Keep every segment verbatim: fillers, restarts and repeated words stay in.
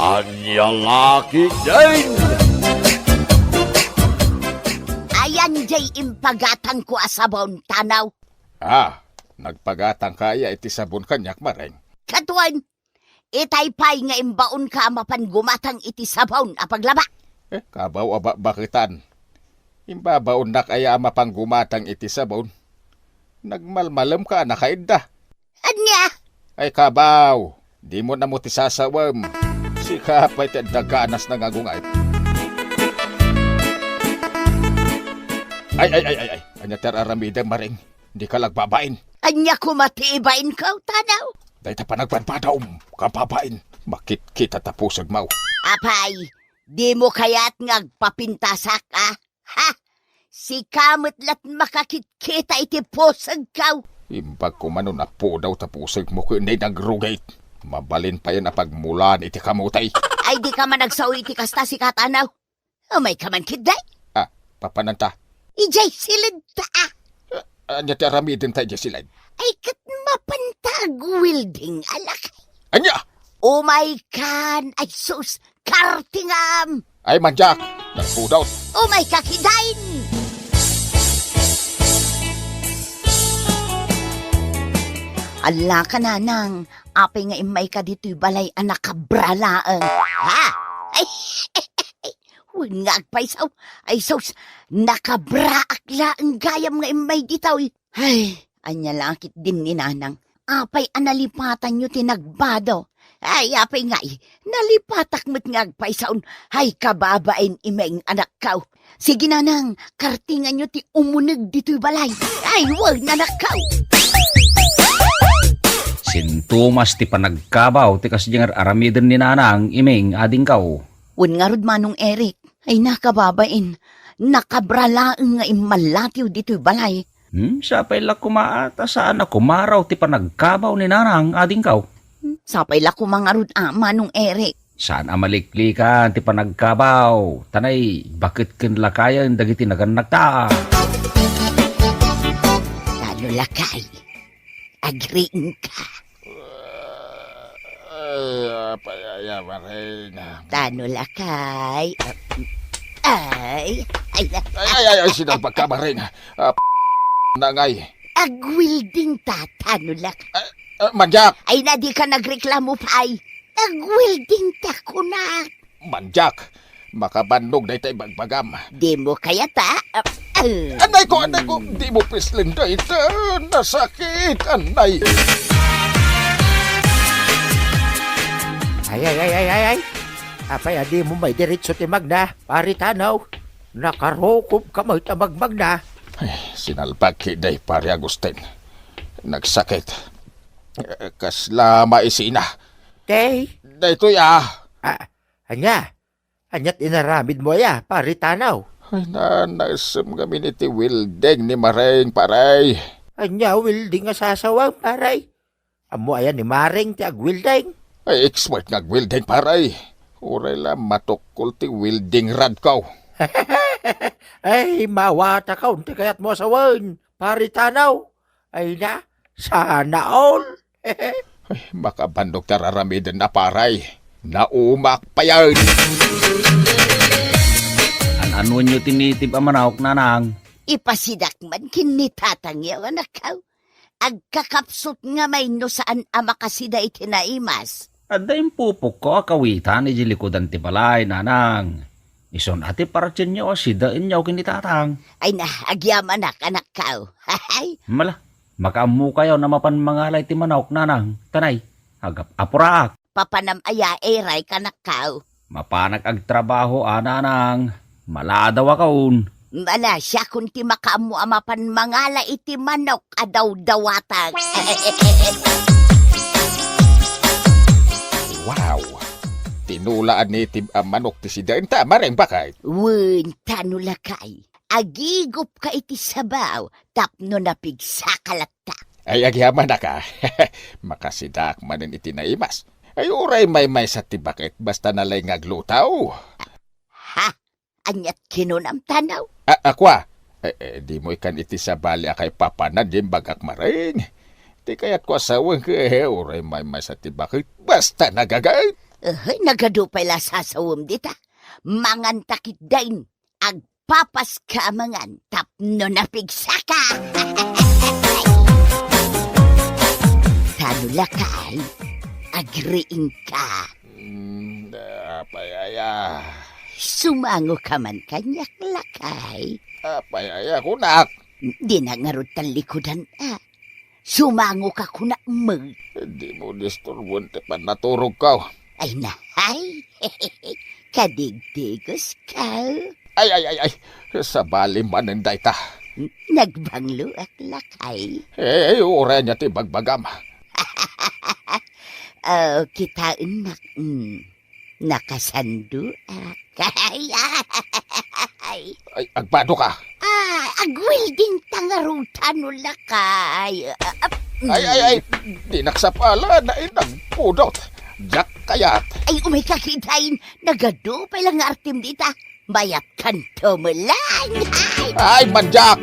Ania la ketdin? Ayan jay impagatangko a sabon, Tanaw. Ah, nagpagatangka aya iti sabon kaniak, Mareng? Kaduan, itay pay nga imbaonka a mapan gumatang iti sabon a paglaba. Eh, kabaw a bakbaketan. Imbabaonnak aya a mapan gumatang iti sabon? Nagmalmalemka a nakaidda. Ania? Ay, kabaw, dimo ammo ti sasawem. Sika pay ti adda ganas nga agunget. Ay, ay, ay, ay, ay. Ania ti ar-aramidem, Mareng? Dika la agbabain. Ania koma ti ibainko, Tanaw? Dayta panagbadbadaom, kababain. Makitkita ta pusegmo. Apay, dimo kayat nga agpapintasak, a? Ha? Sika met la't makakitkita iti pusegko. Imbag koma no napudaw ta pusegmo ken nay nagrugit. Mabalin payen a pagmulaan iti kamote. Ay, dika man agsao iti kasta, sika, Tanaw. Umayka man ketdi. Ah, papananta? Idiay siled ta, a. Ah, ania ti aramidenta idiay siled? Ay, ket mapanta agwelding a lakay. Ania? Umaykan, ay sus, kartingam! Ay, mandiak, nagpudot. Umayka ketdin! Allaka, Nanang, apay nga immayka ditoy balay a nakabra laeng? Ha? Ay, wen nga agpayso. Ay sus, nakabraak laeng gayam nga immay ditoy. Ay, ania la ketdin ni Nanang? Apay a nalipatanyo ti nagbado? Ay, apay ngay, nalipatak met nga agpaysaon. Ay, kababain, Imeng, anakko. Sige, Nanang, kartinganyo ti umuneg ditoy balay. Ay, wen, anakko. Sintomas ti panagkabaw ti kasdiay nga ar-aramiden ni Nanang, Imeng, adingko. Wen ngarud, Manong Eric. Ay, nakababain. Nakabra laeng nga immallatiw ditoy balay. Hmm, sapay la koma a ta saan a kumaraw ti panagkabaw ni Nanang, adingko. Hmm, sapay la koma ngarud a, Manong Eric. Saan a maliklikan ti panagkabaw, ta nay, baket ken lakayen dagiti nagannakta. Tano lakay, agriingka. Ay, apay aya, Mareng? Tano lakay. Ay, ay, ay. Ay, ay, ay, ay, sinalbagka, Mareng. Ah, nangay. Agwelding ta, Tano lakay. Ah, ah, mandiak. Ay, na dika nagreklamo pay. Agwelding ta, kunak. Mandiak, makabannog dayta ibagbagam. Dimo kayat a, ah, ah. Anay ko, anay ko, dimo pislen dayta. Nasakit, anay. Ay, ay, ay, ay, ay, ay. Apay a dimo maidiretso ti magna, Pari Tanaw? Nakarukobka met a magmagna. Ay, sinalbag ketdi, Pari Agustin. Nagsakit. Eh, kasla maisina. Tay? Daytoy, ah. Ah, ania? Aniat inaramidmo aya, Pari Tanaw? Ay, nanaysem ngamin iti welding ni Mareng, Pare. Ania welding a sasawem, Pare? Ammo aya ni Mareng ti agwelding? Ay, expert nga agwelding, Pare. Uray la matukkol ti welding rodko. Ay, mawatakon ti kayatmo a sawen, Pari Tanaw. Ay na, sana all. Ay, makabannog ti ar-aramiden a, Pare. Naumak payen. An-anonyo ti native a manok, Nanang? Ipasidak man ken ni tatangyo, anakko. Agkakapsut ngamay no saan a makasida iti naimas. Adda impupokko a kawitan idiay likudan ti balay, Nanang. Isun a ti partienyo a sidaenyo ken ni tatang. Ay na, agyamanak, anakko. Hay! Mala, makaammokayon a mapan mangala iti manok, Nanang. Ta nay, agap-apuraak. Papanam aya, Eray, kanakko? Mapanak agtrabaho a, Nanang. Maladawakon. Mala, siakon ti makaammo a mapan mangala iti manok a dawdawatak. Wow! Tinula a native a manok ti sidaenta, Mareng, baket? Wen, tano lakay. Agigupka iti sabaw tapno napigsaka latta. Ay, agyamanak a. Makasidaak manen iti naimas. Ay, uray maymaysa ti baket, basta nalay nga agluto. Ha? Aniat kinunam, Tanaw? A-, akua? Eh, eh, dimo ikan iti sabali a kaipapanan ti imbagak, Mareng. Ti kayatko a sawen, eh, uray maymaysa ti baket, basta nagaget. Uy, nagadu pay la sasawem dita. Manganta ketdin. Agpapaska a mangan tapno napigsaka. Tano lakay, agriingka. Mm, apay aya? Sumangoka man kaniak, lakay. Apay aya kunak? Di na ngarud tallikudan, a. Sumangoka kunak met. Dimo disturboen ti pannaturogko. Ay, nahay. Kadigdigoska. Ay, ay, ay, ay. Sabali manen dayta. Nagbangloak, lakay. Eh, uray ania ti bagbagam? Oh, kitaennak. Mm. Nakasandoak. Ay, ay. Ay, agpadoka. Ah, agwelding ta ngarud tano lakay. Ah, ah, mm. Ay, ay, ay. Dinak sapala, nainagpudot. Diak kayat. Ay, umayka ketdin. Nagadu pay la nga artem dita. Mayatkanto met laeng. Ay. Ay, mandiak!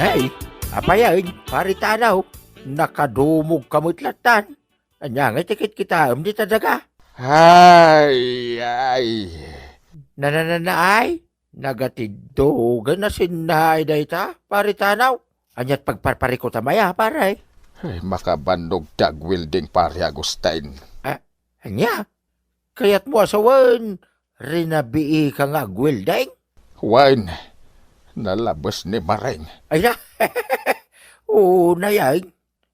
Nay, apay aya, Pari Tanaw? Nakadumogka met lattan. Ania ngay ti kitkitaem dita daga? Ay, ay. Na, na, na, na, ay? Nagatiddogan a sinnaay dayta, Pari Tanaw. Aniat pagparparikutam aya, pare? Ay, makabannog ti agwelding, Pari Agustin. Ah, ania? Kayatmo a sawen, rinabiika nga agwelding? Wen, nalabes ni Maring. Ay na. Oo, nayan.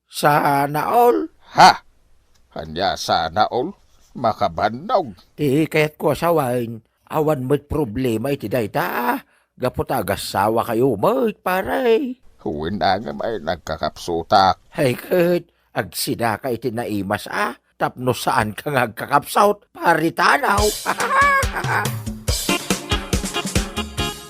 Sana all. Ha? Ania sana all? Makabannog. Ti kayatko a sawen, awan met problema iti dayta. Gapu ta agasawa kayo met, pare. Wen, ngem ay nagkakapsutak. Ay ket, agsidaka iti naimas a, tapno saanka nga agkakapsut, Pari Tanaw.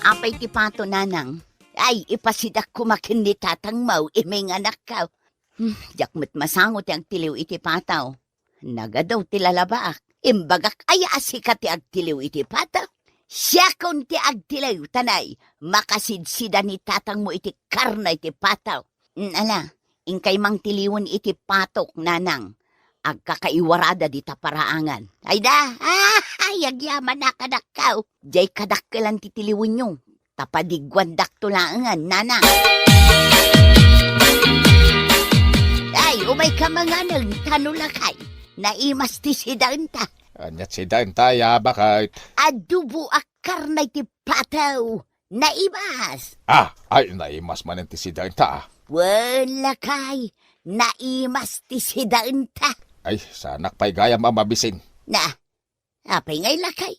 Apay ti pato, nanang? Ay, ipasidak koma ken ni tatangmo, iminganakko. Hmm, diak met masango ti agtiliw iti pato. Nagadu ti lalabaak. Imbagak aya a sika ti agtiliw iti pato? Siakon ti agtiliw, ta nay, makasidsida ni tatangmo iti karne iti pato. Mm, ala, inkay mangtiliwen iti patok, nanang. Agkakaiwarada dita paraangan. Ay da, ay, agyamanak, anakko. Diay kadakkelan ti tiliwenyo. Ta padigguandakto laengen, nanang. Ay, umayka manganen, tano lakay. Naimas ti sidaenta. Aniat sidaenta, ya, baket? Adobo a karne ti pato. Naimas. Ah, ay, naimas manen ti sidaenta. Wen, lakay, naimas ti sidaenta. Ay, saanak pay gayam a mabisin. Na, apay ngay lakay?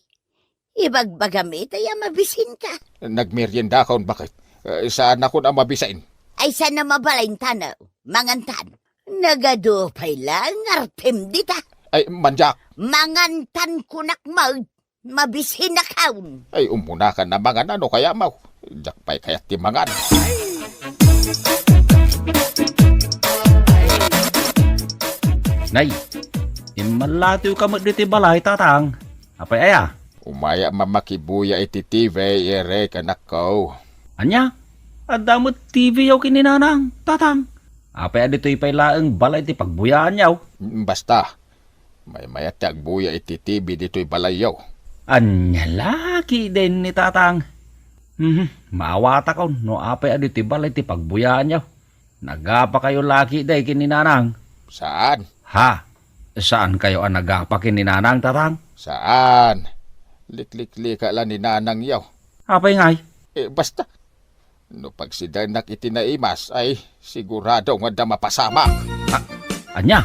Ibagbagam itay a mabisinka. Nagmeriendakon, baket? Eh, saanakon a mabisin. Ay, saan a mabalin, tano? Mangantan. Nagadu pay la nga artem dita. Ay, mandiak. Mangantan kunak, mag-, mabisinakon. Ay, ummunakan a mangan no kayatmo. Diak pay kayat ti mangan. Nay, immallatiwka met ditoy balay, tatang. Apay aya? Umayak a makibuya iti T V, Eric, anakko. Ania? Adda met T V-yo ken ni nanang, tatang. Apay a ditoy pay laeng balay ti pagbuyaanyo? Mm, basta. Maymayat ti agbuya iti T V ditoy balayyo. Ania la ketdin ni tatang? Mhm, maawatakon no apay a ditoy balay ti pagbuyaanyo. Nagapakayo la ketdi ken ni nanang? Saan. Ha? Saankayo a nagapa ken ni nanang, tatang? Saan. Likliklika la ni nanangyo. Apay ngay? Eh, basta. No pagsidaennak iti naimas, ay, sigurado nga adda mapasamak. A-, ania?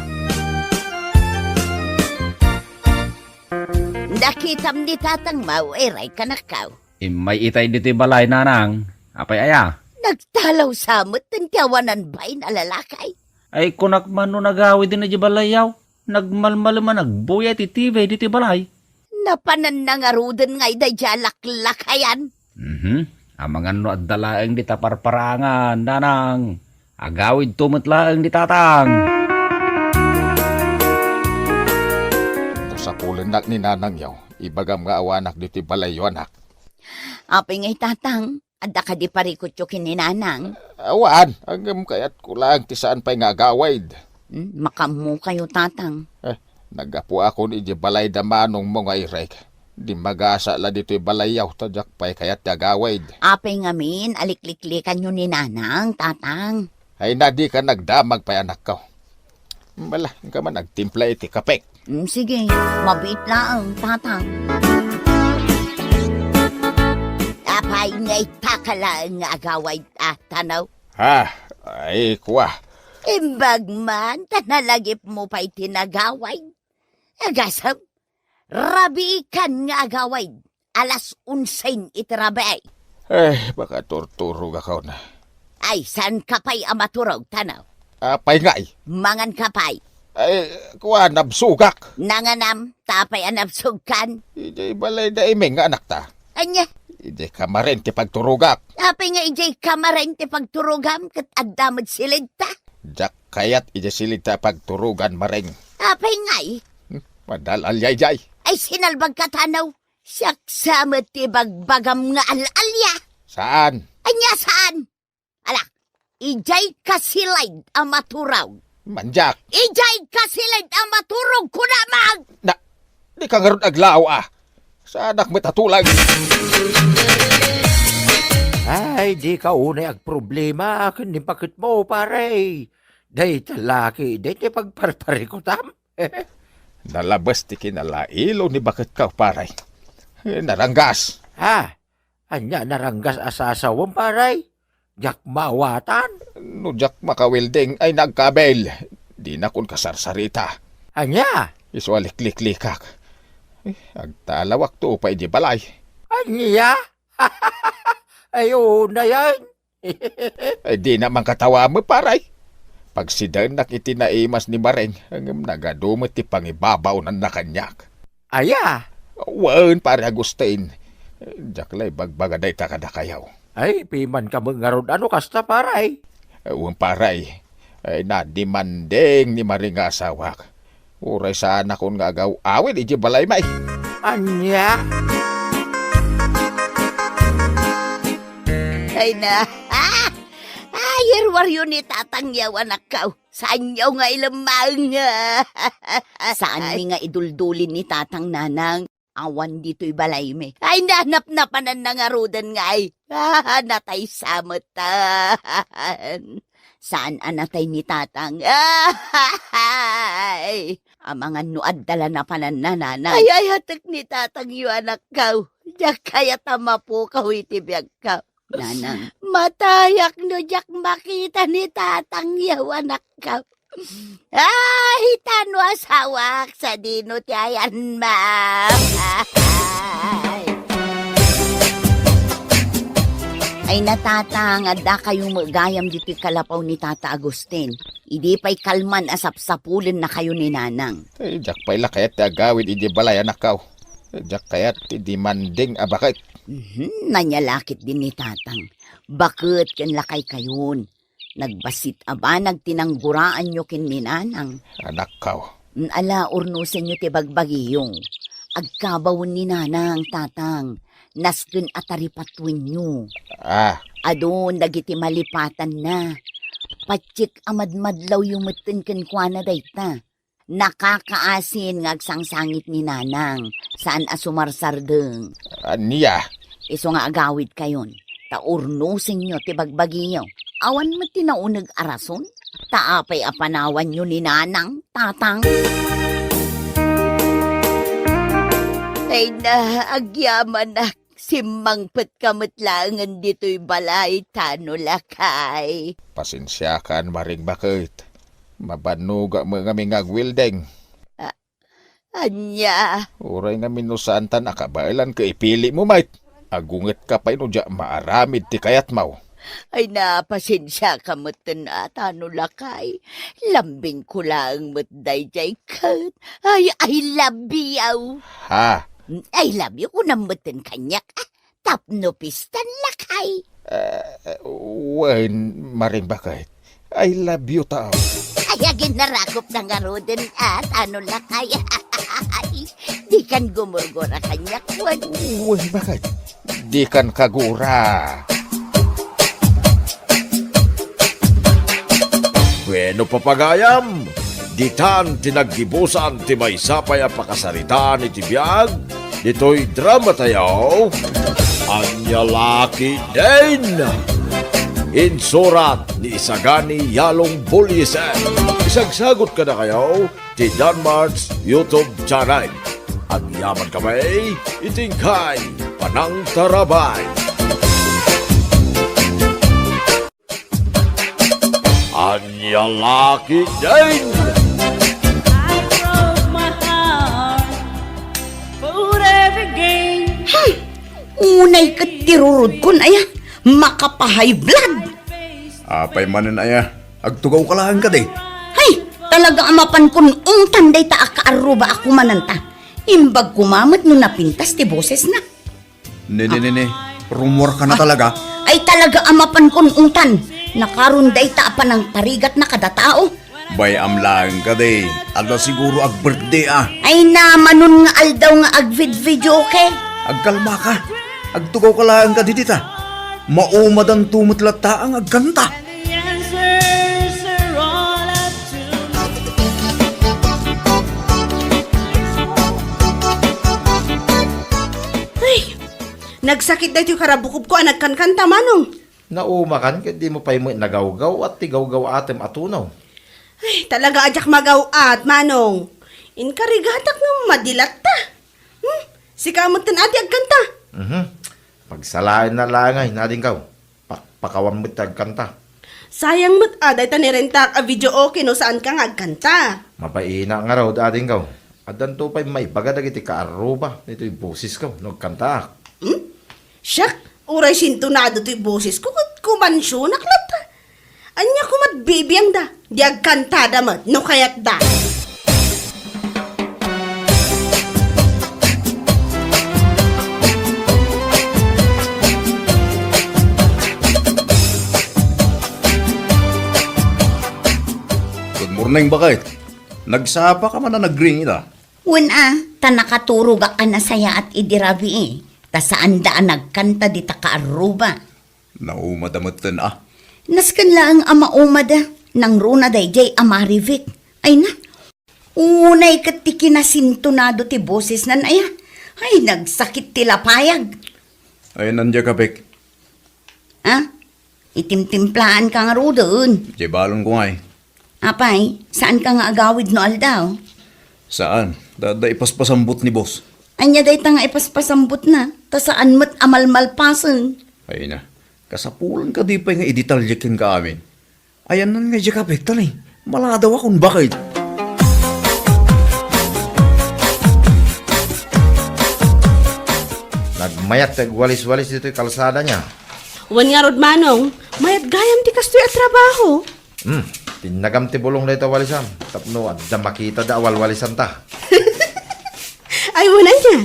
Nakitam ni tatangmo, Eric, anakko. Immay itay ditoy balay, nanang. Apay aya? Nagtalaw sa met ti awanan bain a lalaki. Ay, kunak man no nagawid idiay balayyo. Nagmalmalem a nagbuya iti T V ditoy balay. Napananna ngaruden nga ida diay laklakayan. Mhm. Amangan no adda laeng dita parparangan, nanang. Agawidto met laeng ni tatang. No sapulennak ni nanangyo, ibagam nga awanak ditoy balayyo, anak. Apay ngay, tatang? Adda kadi parikutyo ken ni nanang? Awan, ngem kayatko laeng ti saan pay nga agawid. Hmm, makaammokayo, Tatang. Eh, naggapuakon idiay balay da manongmo nga irek. Dimmagasat la ditoy balayyo, ta diak pay kayat ti agawid. Apay ngamin a likliklikanyo ni Nanang, Tatang? Ay, na dika nagdamag pay, anakko. Bala, inka man agtimpla iti kapek. Mm, sige, mabiit laeng, Tatang. Apay nga ita ka laeng nga agawid, a, Tano? Ha? Ay, kua. Imbag man, ta nalagipmo pay ti nagawid. Agasem, rabiikan nga agawid. Alas onse iti rabii. Eh, makaturturogakon. Ay, saanka pay a maturog, Tano? Apay ngay? Manganka pay. Ay, kua, nabsogak. Nanganam, ta apay a nabsogkan? Idiay balay da Iming nga anakta. Ania? Idiay kamaren ti pagturogak. Apay nga idiay kamaren ti pagturogam ket adda met silidta? Diak kayat idiay silidta a pagturogan, Mareng. Apay ngay? Hmm, madal-alyay jay. Ay, sinalbagka, Tano. Siak sa met ti bagbagam nga al-alya. Saan? Ania saan? Ala, idiay kasilid a maturog. Mandiak. Idiay kasilid a maturog, kunamon! Na, dika ngarud aglaaw, a. Saanak met a tulag. Ay, dika unay agproblema ken ni baketmo, pare. Dayta laki, dayta pagparparikutam. Nalabes ti kinalailo ni baketko, pare. Naranggas. Ha? Ania naranggas a sasawem, pare? Diak maawatan. No diak makawelding ay nagkabil. Dinakon kasarsarita. Ania? Isu a likliklikak. Eh, agtalawakto pay di balay. Ania? Ay, unayen. Ay, dina man katawa met, pare. Pagsidaennak iti naimas ni Mareng, ngem nagadu met ti pangibabaonanna kaniak. Aya? Wen, pare Agustin. Diak la ibagbaga dayta kadakayo. Ay, pimanka met ngarud a no kasta, pare. Wen, pare. Ay, nadimanding ni Mareng nga asawak. Uray saanakon nga agaw-awid idiay balaymi. Ania? Ay na. Ay, iruaryo ni Tatangyo, anakko. Saanyo nga ilemmaeng. Saanmi nga iduldulin ni Tatang, Nanang. Awan ditoy balaymi. Ay, nanapnapananna ngaruden ngay. Ah, natay sa metten. Saan a natay ni Tatang? Ay, amangan no adda la napananna, Nanang. Ay, ayatek ni Tatangyo, anakko. Diak kayat a mapukaw iti biagko. Nanang. Matayak no diak makita ni Tatangyo, anakko. Ay, ta no asawak, sadino ti ayanmo? Ay. Ay na, Tatang, addakayo met gayam ditoy kalapaw ni Tata Agustin. Idi pay kalman a sapsapulennakayo ni Nanang. Eh, diak pay la kayat ti agawid idiay balay, anakko. Eh, diak kayat ti dimanding a baket. Mhm, ania la ketdin ni Tatang. Baket ken lakaykayon. Nagbassit a banag ti nanggoraanyo ken ni Nanang. Anakko. Mm, ala, urnosenyo ti bagbagiyo. Agkabawen ni Nanang, Tatang. Nasken a taripatuenyo. Ah. Adun dagiti malipatanna. Patiek a madmadlawyo metten kenkuana dayta. Nakakaasin nga agsangsangit ni Nanang, saan a sumarsardeng. Ania? Isu nga agawidkayon, ta urnosenyo ti bagbagiyo. Awan met ti nauneg a rason, ta apay a panawanyo ni Nanang, Tatang? Ay na, agyamanak. Simmangpetka met laengen ditoy balay, Tano, lakay. Pasensiakan, Mareng Baket. Mabannogak met ngamin nga agwelding. A-, ania? Uray ngamin no saanta nakabaelan ket ipilimo met. Agungetka pay no diak maaramid ti kayatmo. Ay na, pasensiaka metten a, Tano, lakay. Lambingko laeng met daydiay ket. Ay, I love you. Ha? I love you, kunam metten kaniak. Ah, tapno pistan, lakay. Eh, wen, Mareng Baket. I love you, tao. Ay, agin narakop na ngaruden, ah, Tano, lakay. Dikan gumurgura kaniak, wen. Wen, Baket. Dikan kagura. Bueno, papagayam, Ditan ti naggibusan ti maysa pay a pakasaritaan iti biag ditoy dramatayo, Ania La Ketdin! Insurat ni Isagani Yalong Bulyesen. Isagsagot kadakayo ti Danmart's YouTube channel. Agyaman kami iti inkay panangtarabay. Ania La Ketdin! I broke my heart, put every game. Hmm. Unay ket ti rurodkon, aya. Makapa-high blood. Apay manen, aya? Agtugaw ka laeng kadi? Hay, talaga a mapankon ungtan dayta a kaarruba a kumananta. Imbag koma met no napintas ti bosesna. Ne, ne, ne, ne. Rumor ka na talaga? Ay, talaga a mapankon ungtan. Nakaron dayta a panangparigatna kada tao. Bay-am laeng kadi. Adda siguro ag-birthday, ah. Ay, namanon nga aldaw nga agvid-videoke. Agkalma ka. Agtugaw ka laeng kadi dita. Maumadanto met latta nga agkanta. Ay, nagsakit daytoy karabukobko a nagkankanta, Manong. Naumakan ket dimo pay met nagawgaw-at ti gawgaw-atem a tunaw. Ay, talaga a diak magaw-at, Manong. Inkarigatak nga madi latta. Hmm? Sika metten a ti agkanta. Mhm. Pagsalaenna laeng ngay, nadingkaw. Pakpakawan met ti agkanta. Sayang met a dayta nirentak a videoke no saanka nga agkanta. Mabaina ngarud, adingkaw. Addanto pay maibaga dagiti kaarruba ditoy bosesko no agkantaak. Hmm? Siak, uray sintonado toy bosesko ket kumansionak latta. Ania koma't bibiangda? Di agkantada met no kayatda. Good morning, baket. Nagsapa ka man a nagring ita? Wen a, ta nakaturogak a nasayaat idi rabii, ta saanda a nagkanta dita kaarruba. Naumada metten a. Nasken laeng a maumada, nangruna daydiay a maribik. Ay na, unay ket ti kinasintonado ti bosesnan aya. Ay, nagsakit ti lapayag. Ay, nandiak a, Bek. Ah? Itimtimplaanka ngaruden. Di balonko ngay. Apay, saanka nga agawid no aldaw? Saan. Da, da ipaspasambot ni boss. Ania dayta nga ipaspasambotna? Ta saan met a malmalpasen. Ay na. Kasapulan kadi pay nga idetalle kenka amin. Ayanna nga diak a, Bek, ta ni, maladaw a kon baket. Nagmayat ti agwalis-walis ditoy kalsada nia. Wen ngarud, Manong, mayat gayam ti kastoy a trabaho. Hmm, tinnagam ti bulong dayta walisam, tapno adda makitada a walwalisanta. Ay, wen ania.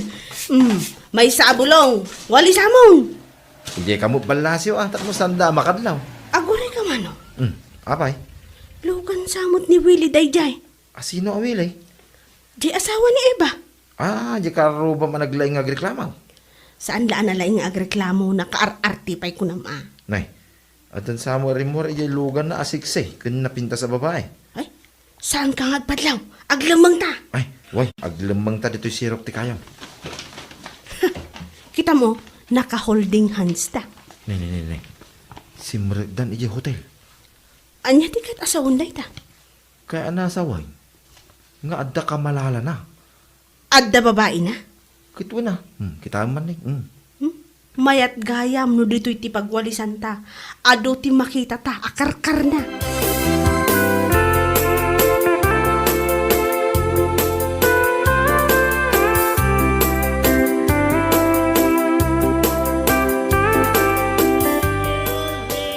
Hmm, maysa a bulong, walisamon. Idiay kamo ballasyo, ah, tapno sanda a makadlaw. Aguray ka, Manong. Hmm, apay? Lugan sa met ni Willie daydiay. A, sino a Willie? Di asawa ni Eva. Ah, di karruba man naglaing nga agreklamo. Saan la a nalaing nga agreklamo, nakaar-arte pay kunam a. Nay, addan sa mo rimmuar idiay luganna a siksi ken napintas a babae. Ay, saanka nga agpadlaw? Aglemmengta. Ay, way, aglemmengta ditoy sirok ti kayam. Kita mo, naka-holding hands ta. Nay, nay, nay, nay. Simrekdan idiay hotel. Ania ti ket asawen dayta? Kaya a nasawen nga adda kamalalana. Adda babaina? Ket wen a. Hmm, kitaem man ni. Hmm. Hmm? Mayat gayam no ditoy ti pagwalisanta. Adu ti makitata a karkarna.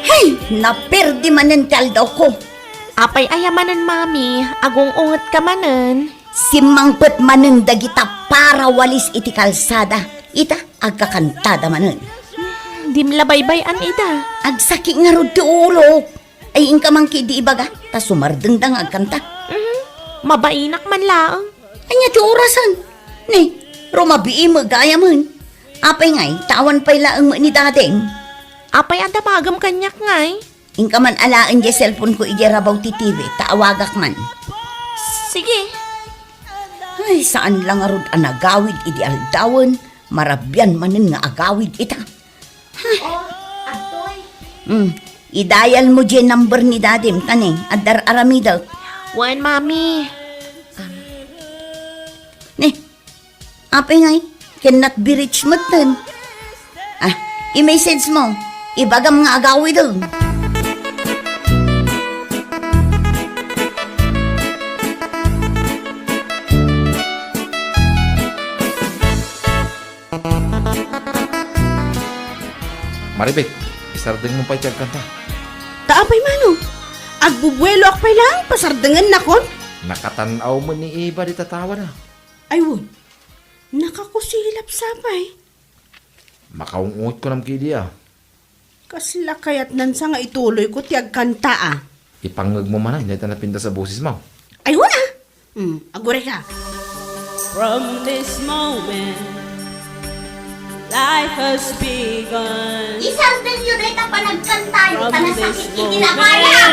Hey! Naperdi manen ti aldawko. Apay aya manen, Mami? Agung-ungetka manen? Simmangpet manen dagita parawalis iti kalsada. Ita, agkakantada manen. Hmm, dim la baybay-an ida. Agsaki ngarud ti ulok. Ay, inka man ketdi ibaga, ta sumardengda nga agkanta. Mhm. Mabainak man laeng. Ania ti orasen? Ni, rumabii met gayamen. Apay ngay, ta awan pay laeng met ni dadem. Apay a damagem kaniak ngay? Inka man alaen diay cellphone ko idiay rabaw ti T V, ta awagak man. Sige. Ay, saan la ngarud a nagawid idi aldawen, marabian manen nga agawid ita. Oh, Atoy. Hmm, i-dial mo diay number ni Dadim, ta ne, adda ar-aramidek. Wen, Mami. Ne, apay ngay, cannot be reached metten. Ah, i-message mo, ibagam nga agawiden. Maribek, isardeng mo pay ti agkanta. Ta apay mano? Agbubueloak pay laeng, pasardengennakon? Nakatan-aw met ni Eva dita tawana. Ay, wen. Nakakusilap sa pay. Makaung-ot ko nam kidi, a. Kasla kayatnan sa nga ituloyko ti agkanta, a. Ipangngegmo manen dayta napintas a bosesmo. Ay, wen, a. Hmm, agurayka. From this moment, life has begun. Isardenyo dayta panagkantayo, ta nasakit iti lapayam.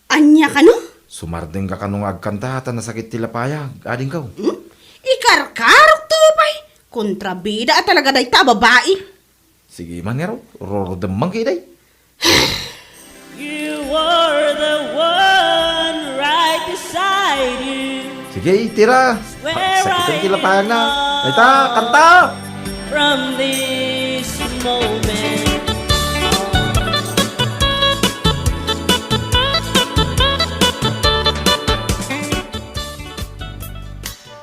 Ania kano? Sumardengka kano nga agkanta ta nasakit ti lapayag, adingko. Hmm? Ikarkarokto pay. Kontrabida a talaga dayta a babai. Sige man ngarud, rurdem man kidi. You are the one right beside you. Sige, itira. Sakiten ti lapayagna. Dayta, kanta! From this moment on.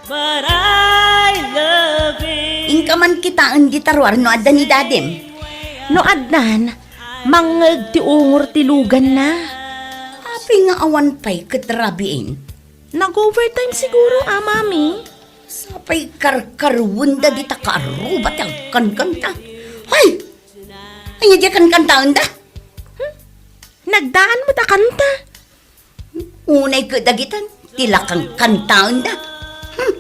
But I love it. Inka man kitaen dita ruar no adda ni Dadim. No addan, mangngeg ti ungor ti luganna. Apay nga awan pay ket rabiin? Nag-overtime siguro, a, Mami. Sapay karkarwenda dita kaarruba ti agkankanta. Hay! Ania diay kankantaenda? Hmm? Nagdaan met a kanta. Unay ket dagitan, ti la kankantaenda. Hmm.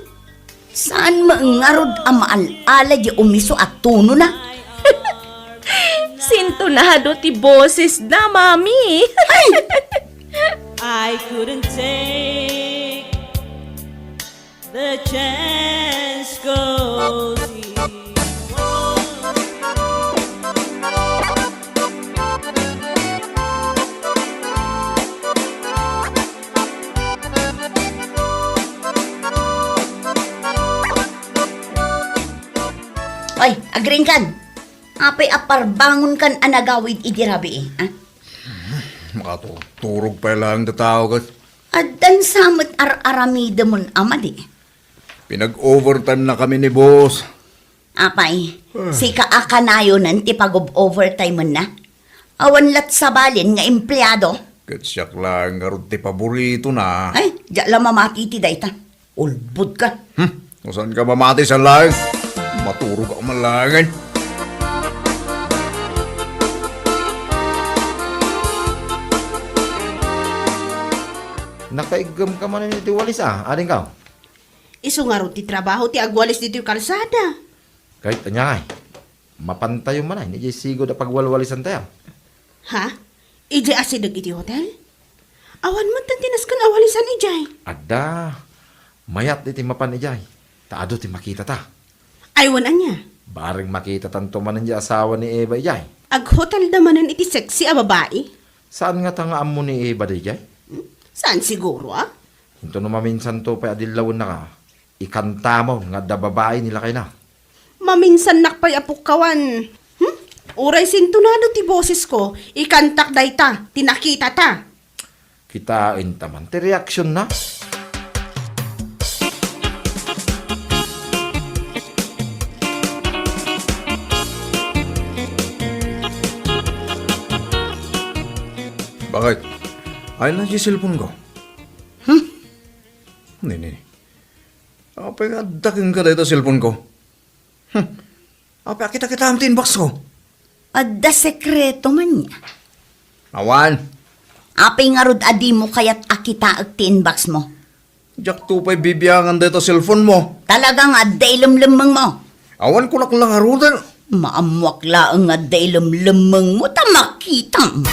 Saan met ngarud a maal-ala diay umiso a tonona? Sintonado ti bosesna, Mami. Ay! I couldn't take the chance 'cause he won't. Oy, agriingkan. Apay a parbangonkan a nagawid idi rabii, a? Makaturturog pay laeng ti tao ket. Addan sa met ar-aramidemon a madi. Pinag-overtime na kami ni boss. Apay, ah, sika a kanayonen ti pag-overtime na? Awan lat sabalen nga empleado? Ket siak laeng ngarud ti paboritona. Ay, diak la mamati iti dayta. Ulbodka. Hmm, no saanka mamati, saan laeng? Maturogak man laengen. Nakaiggem ka manen iti walis, a, adingko? Isu ngarud ti trabaho ti agwalis ditoy kalsada. Ket ania ngay, mapantayo manen idiay sigud a pagwalwalisantayo. Ha? Idiay asideg iti hotel? Awan met ti nasken a walisan idiay. Adda. Mayat iti mapan idiay. Ta adu ti makitata. Ay, wen ania? Bareng makitatanto manen ti asawa ni Eva idiay. Aghotelda manen iti sexy a babai? Saan ngata nga ammo ni Eva daydiay? Hmm? Saan siguro, a? Intono maminsanto pay a dillawennaka, ikantamon nga adda babai ni lakayna. Maminsannak pay a pukkawan. Hmm? Uray sintonado ti bosesko, ikantak dayta, ti nakitata. Kitaenta man ti reaksionna. Bakit? Ay na ti cellphone ko. Hmm? Nini. Apay nga adda kenka dayta cellphone ko? Hmm. Apay a kita-kitaem ti inbox ko? Adda sekreto man nia? Awan. Apay ngarud a dimo kayat a kitaek ti inbox mo? Diakto pay bibiangan dayta cellphone mo. Talaga nga adda ilemlemmengmo? Awan kunak la ngaruden. Maammoak laeng nga adda ilemlemmengmo ta makitam.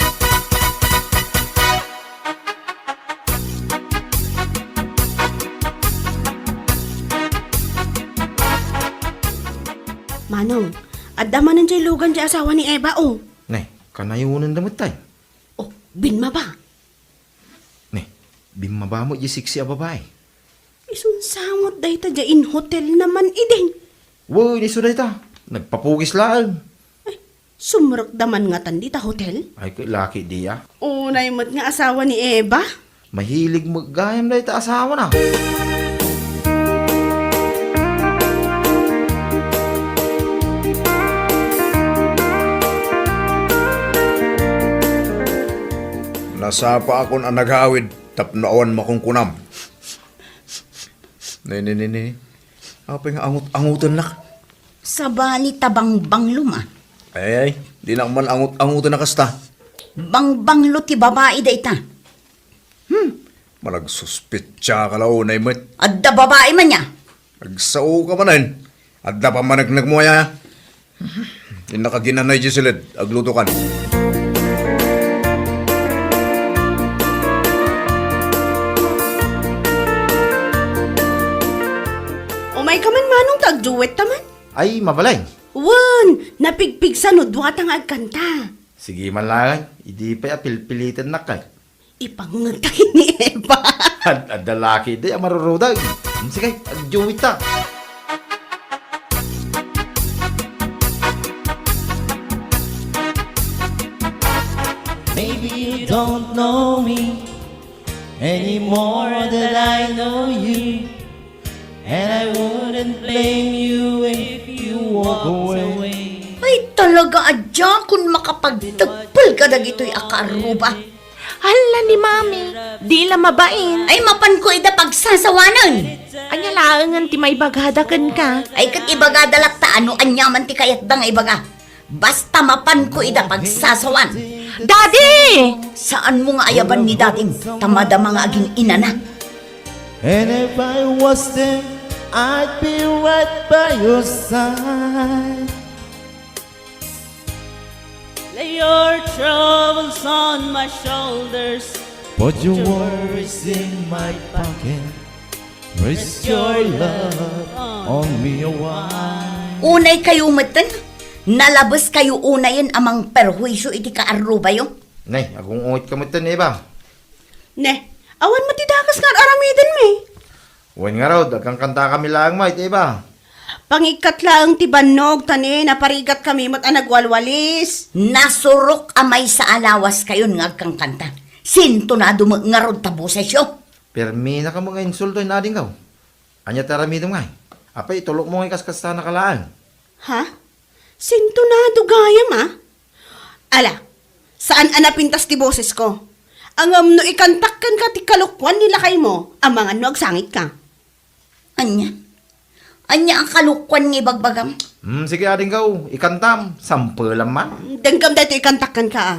Ano? Adda manen jay lugan jay asawa ni Eva, o. Ne, kanayonen da met tay. O, bimmaba. Ne, bimmaba met jay sexy a babai. Isun sa met dayta jay in hotel naman idin. Wen, isu dayta. Nagpapugis laeng. Ay, sumrekda man ngatan dita hotel? Ay, ket laki diay. Unay met nga asawa ni Eva? Mahilig met gayam dayta asawana. Nasapaakon a nagawid tapno awan makunkunam. Ne, ne, ne, ne. Apay nga angut-angutennak? Sabali ta bangbanglo, ma. Ay, ay, dinak man angut-angutan a kasta. Bangbanglo ti babai dayta. Hmm, managsuspetsa ka la unay met. Adda babai man ya. Nagsao ka manen. Adda pammaneknekmo aya. Innak a ginanay jay siled, aglutokan. Umay ka man, manong, ta agduet ta man. Ay, mabalay. Wen, napigpigsa no dua ta nga agkanta. Sige man laeng, idi pay a pilpilitennak kay. Ipangngeg ta ken ni Eva. Ad-, adda laki di a marurudog. Hmm, sige, agduet ta. Maybe you don't know me any more than I know you. And I wouldn't blame you if you walked away. Ay, talaga, adda kun makapagtagpel ka dagitoy a kaarruba. Hala ni Mami, di la mabain. Ay, mapanko ida pagsasawanen. Ania laengen ti maibagada kenka? Ay, ket ibagada latta no ania man ti kayatda nga ibaga. Basta mapanko ida pagsasawan. Daddy! Saanmo nga ayaban ni dadim, ta madama nga agin-inana. And if I was them, I'd be right by your side. Lay your troubles on my shoulders. Put your worries in my pocket. Rest your love on me a while. Unay kayo metten, nalabes kayo unayen a mangperhuisyo iti kaarrubayo. Ne, agung-unget ka metten, Eva. Ne, awan met ti dakes nga ar-aramiden mi. Wen ngarud, agkankanta kami laeng met, Eva. Pangikkat laeng ti bannog, ta ne, naparigat kami met a nagwalwalis. Nasurok a maysa a lawas kayon nga agkankanta. Sintonado met ngarud ta bosesyo. Permi na kamo nga insulto, inadingko. Ania ti aramidem ngay? Apay, itulokmo ngay kaskasana ka laeng. Ha? Sintonado gayam, a? Ala, saan a napintas ti bosesko. Ngem no ikantak kenka ti kalokuan ni lakaymo, amangan no agsangit ka. Ania? Ania a kalokuan nga ibagbagam? Hmm, sige, adingko, ikantam, sampelam man. Denggem daytoy ikantak kenka, a.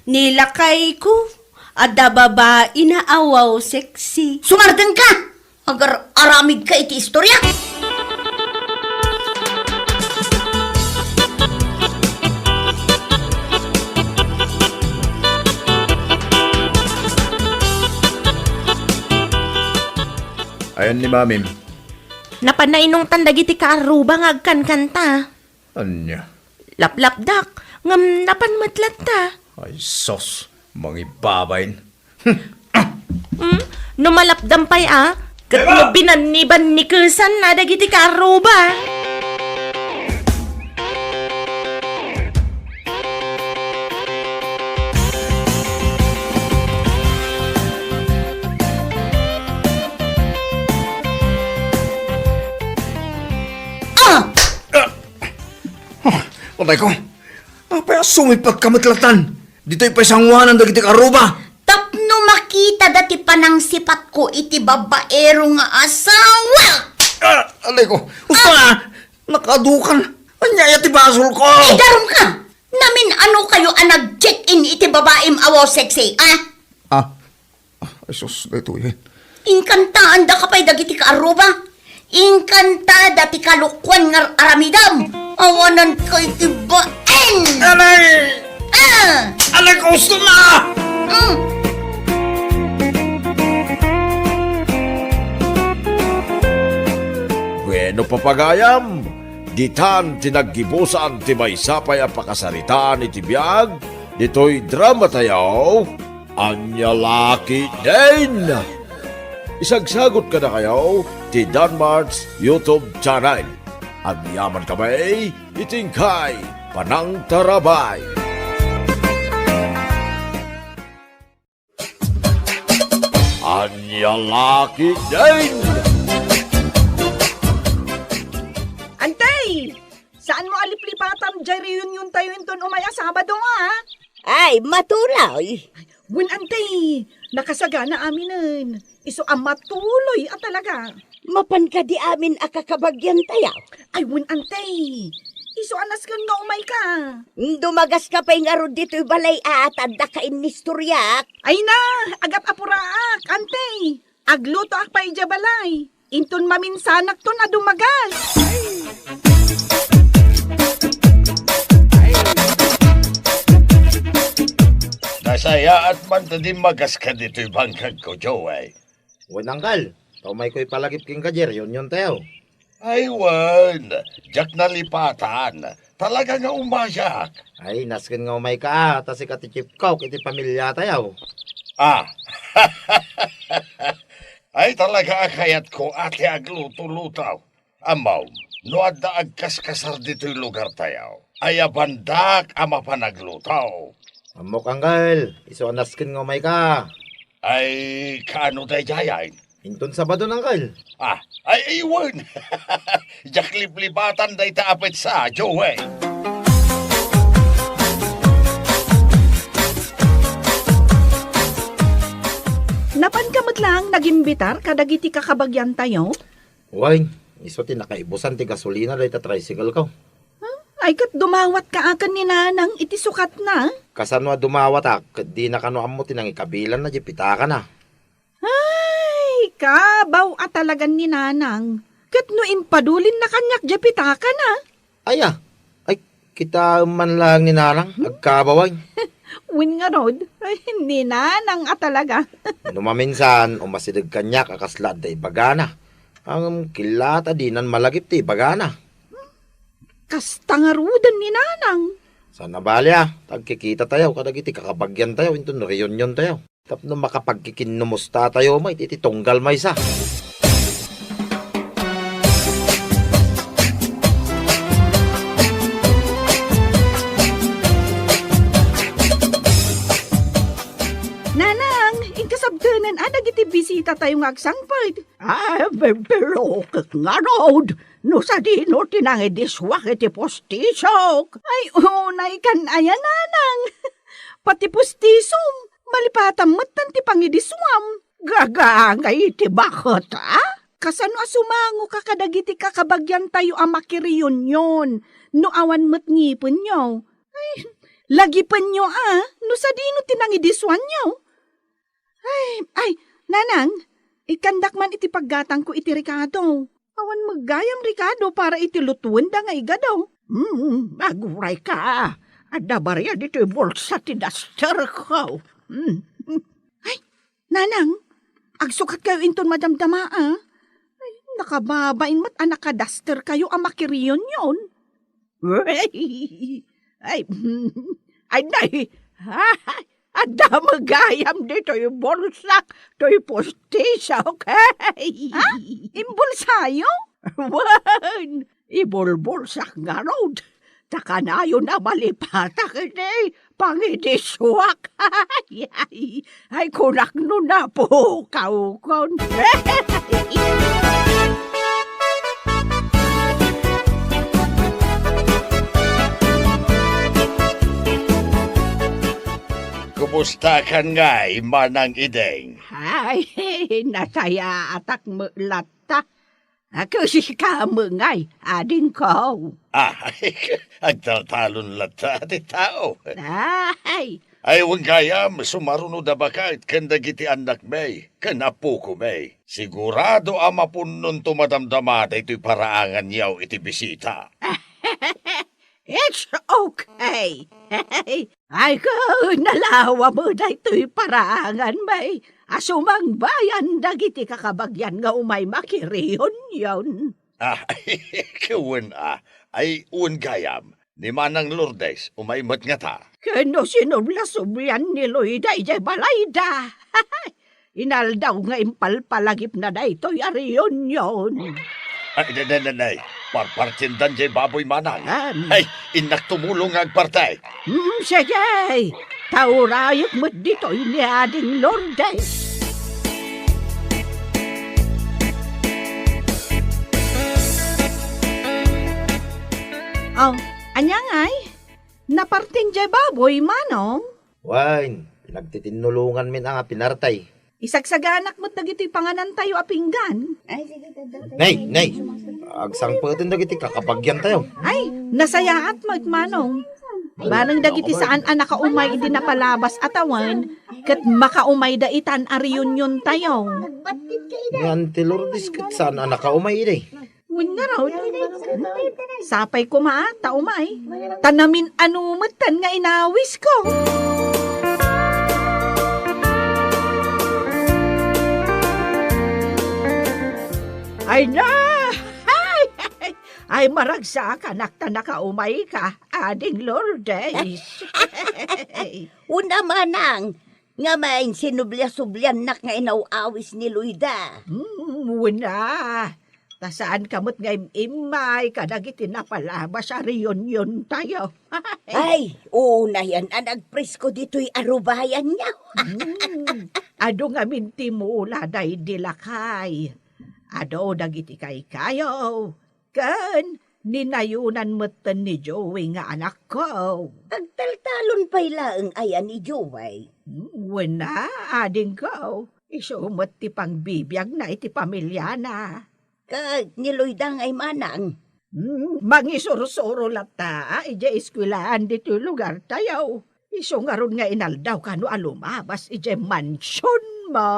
Ni lakayko, adda babaina a wow sexy. Sumardeng ka! Agar-aramid ka iti istorya? Ayan ni Mamim. Napan nainungtan dagiti kaarruba nga agkankanta. Ania? Laplapdak, ngem napan met latta. Ay sus, mangibabain. Hmm? No malapdam pay a, ket no binannibannikesanna dagiti kaarruba. Ah! Ah! Oh, patay ko. Apay a sumipag ka met latan? Ditoy pay sanguanan dagiti kaarruba. Tapno makitada ti panangsipatko iti babaero nga asawa. Ah, alay ko. Usto na. Nakadukan. Ania aya ti basol ko? Idarum ka. Namin-ano kayo a nag-check-in iti babaim a wow sexy, ah? Ah, Ah, ay sus, daytoy. Inkantaanda ka pay dagiti kaarruba. Inkantada ti kalokuan nga aramidam. Awanan kay ti baen. Alay! Ah! Alay, gusto na! Mm. Bueno, papagayam, Ditan ti naggibusan ti maysa pay a pakasaritaan iti biag ditoy dramatayo, Ania La Ketdin! Isagsagot kadakayo ti Danmart's YouTube channel. Agyamankami iti inkay panangtarabay. Ania La Ketdin! Antay! Saanmo a liplipatan diay reuniontayo inton umay a Sabado, a? Ay, matuloy. Wen, antay, nakasagana aminen. Isu a matuloy a talaga. Mapan kadi amin a kakabagyantayo? Ay, wen, antay. Isu a nasken nga umayka. Dumagaska pay ngarud ditoy balay a ta addaka innistoriak. Ay na, agat-apuraak, antay. Aglutoak pay idiay balay. Inton maminsanakton a dumagas. Nasayaat man ta dimmagaska ditoy bangkagko, Joey. Wen, Angkel, ta umayko ipalagip kenka diay reuniontayo. Ay, wen, diak nalipatan. Talaga nga umayak. Ay, nasken nga umayka, a, ta sika ti chief cook iti pamiliatayo. Ah. Ay, talaga a kayatko a ti agluto-luto. Ammom, no adda agkaskasar ditoy lugartayo, ayabandak a mapan agluto. Ammok, Angkel, isu a nasken nga umayka. Ay, kaano daydiay? Inton Sabado, Angkel. Ah, ay, ay, wen. Diak liplipatan dayta a petsa, Joey. Napanka met laeng nagimbitar kadagiti kakabagyantayo? Wen, isu ti nakaibusan ti gasolina dayta tricycle-ko. Huh? Ay, ket dumawatka a ken ni Nanang iti sukatna? Kasano a dumawatak, ket dina kano ammo ti nangikabilanna diay pitakana. Ay, kabaw a talagan ni Nanang. Ket no impadulinna kaniak diay pitakana? Aya, ay, kitaem man laeng ni Nanang, agkabaw ay. Wen ngarud, ay, ni Nanang a talaga. No maminsan, umasideg kaniak a kasla adda ibagana. Ngem killa ta dinan malagip ti ibagana. Kasta ngaruden ni Nanang. Saan a bali a, ta agkikitatayo kadagiti kakabagyantayo inton reuniontayo. Tapno makapagkikinnumustatayo met iti tunggal maysa. Nanang, inkasabtenen a dagiti bisitatayo nga agsangpet. Ah, pe-, pero ket ngarud, no sadino ti nangidisuak iti pustisok? Ay, unay kan aya, Nanang. Pati pustisom, malipatan metten ti pangidisuam. Gagangay ti baket, a? Kasano a sumangoka kadagiti kakabagyantayo a makireunion no awan met ngipenyo? Ay, lagipenyo, a, no sadino ti nangidisuanyo? Ay, ay, Nanang, ikkandak man iti paggatangko iti rekado. Awan met gayam rekado para iti lutuenda nga igado. Hmm, agurayka. Adda bariya ditoy bulsa ti dasterko. Hmm. Ay, Nanang, agsukatkayo inton madamdama, a? Ay, nakababain met a nakadasterkayo a makireunion. Ay, ay, ay, nay. Adda met gayam ditoy bulsak, toy pustisok. Ha? Imbulsayo? Wen, ibulbulsak ngarud. Ta kanayon a malipatak iti pangidisuak. Ay, ay, ay, kunak no napukawkon. Kumustakan ngay, Manang Ideng? Ay, nasayaatak met latta. Agasika met ngay, adingko. Ah, agtaltalon latta ti tao. Ay. Ay, wen gayam, sumaruno da baket ken dagiti annakmi, ken appokomi. Sigurado a mapunnonto madamdama daytoy paraanganyo iti bisita. It's okay. Ay, ket nalawa met daytoy paraanganmi a sumangbayan dagiti kakabagyan nga umay makireunion. Ah, wen a. Ay, wen gayam. Ni Manang Lourdes, umay met ngata. Ken no sinubla-sublan ni Loida idiay balayda. Inaldaw nga impalpalagipna daytoy a reunion. Ay, ne, ne, ne, ne. Parpartiendan jay baboy, Manang. Am. Ay, innak tumulong nga agparti. Mm, sige. Ta urayek met ditoy ni Ading Lourdes. Oh, ania ngay? Napartin jay baboy, Manong? Wen, pinagtitinnulonganmin a nga pinarti. Isagsaganak met dagiti panganantayo a pinggan. Nay, nay, agsangpeten dagiti kakabagiantayo. Ay, nasayaat met, Manong. Bareng dagiti saan a nakaumay idi napalabas a tawen, ket makaumayda itan a reuniontayo. Ni Auntie Lourdes ket saan a nakaumay idi. Wen ngarud. Sapay koma ta umay. Ta namin-ano metten nga inawisko. Ay na! Ay, ay, ay, maragsakanak ta nakaumayka, Ading Lourdes. Una, Manang, nga main sinublia-subliannak nga inaw-awis ni Loida. Hmm, wen a. Ta saanka met nga im-immay kadagiti napalabas a reuniontayo. Ay, unayan a nagpresko ditoy a rubayanyo. Hmm, adu ngamin ti mula daydi lakay. Adu dagiti kaykayo. Ken ni Nayonan metten ni Joey nga anakko. Agtaltalon pay laeng aya ni Joey? Hmm, wen a, adingko. Isu met ti pangbibiagna iti pamiliana. Ket ni Loida ngay, Manang? Hmm, mangisursuro latta idiay eskuelaan ditoy lugartayo. Isu ngarud nga inaldaw kano a lumabas idiay mansionmo.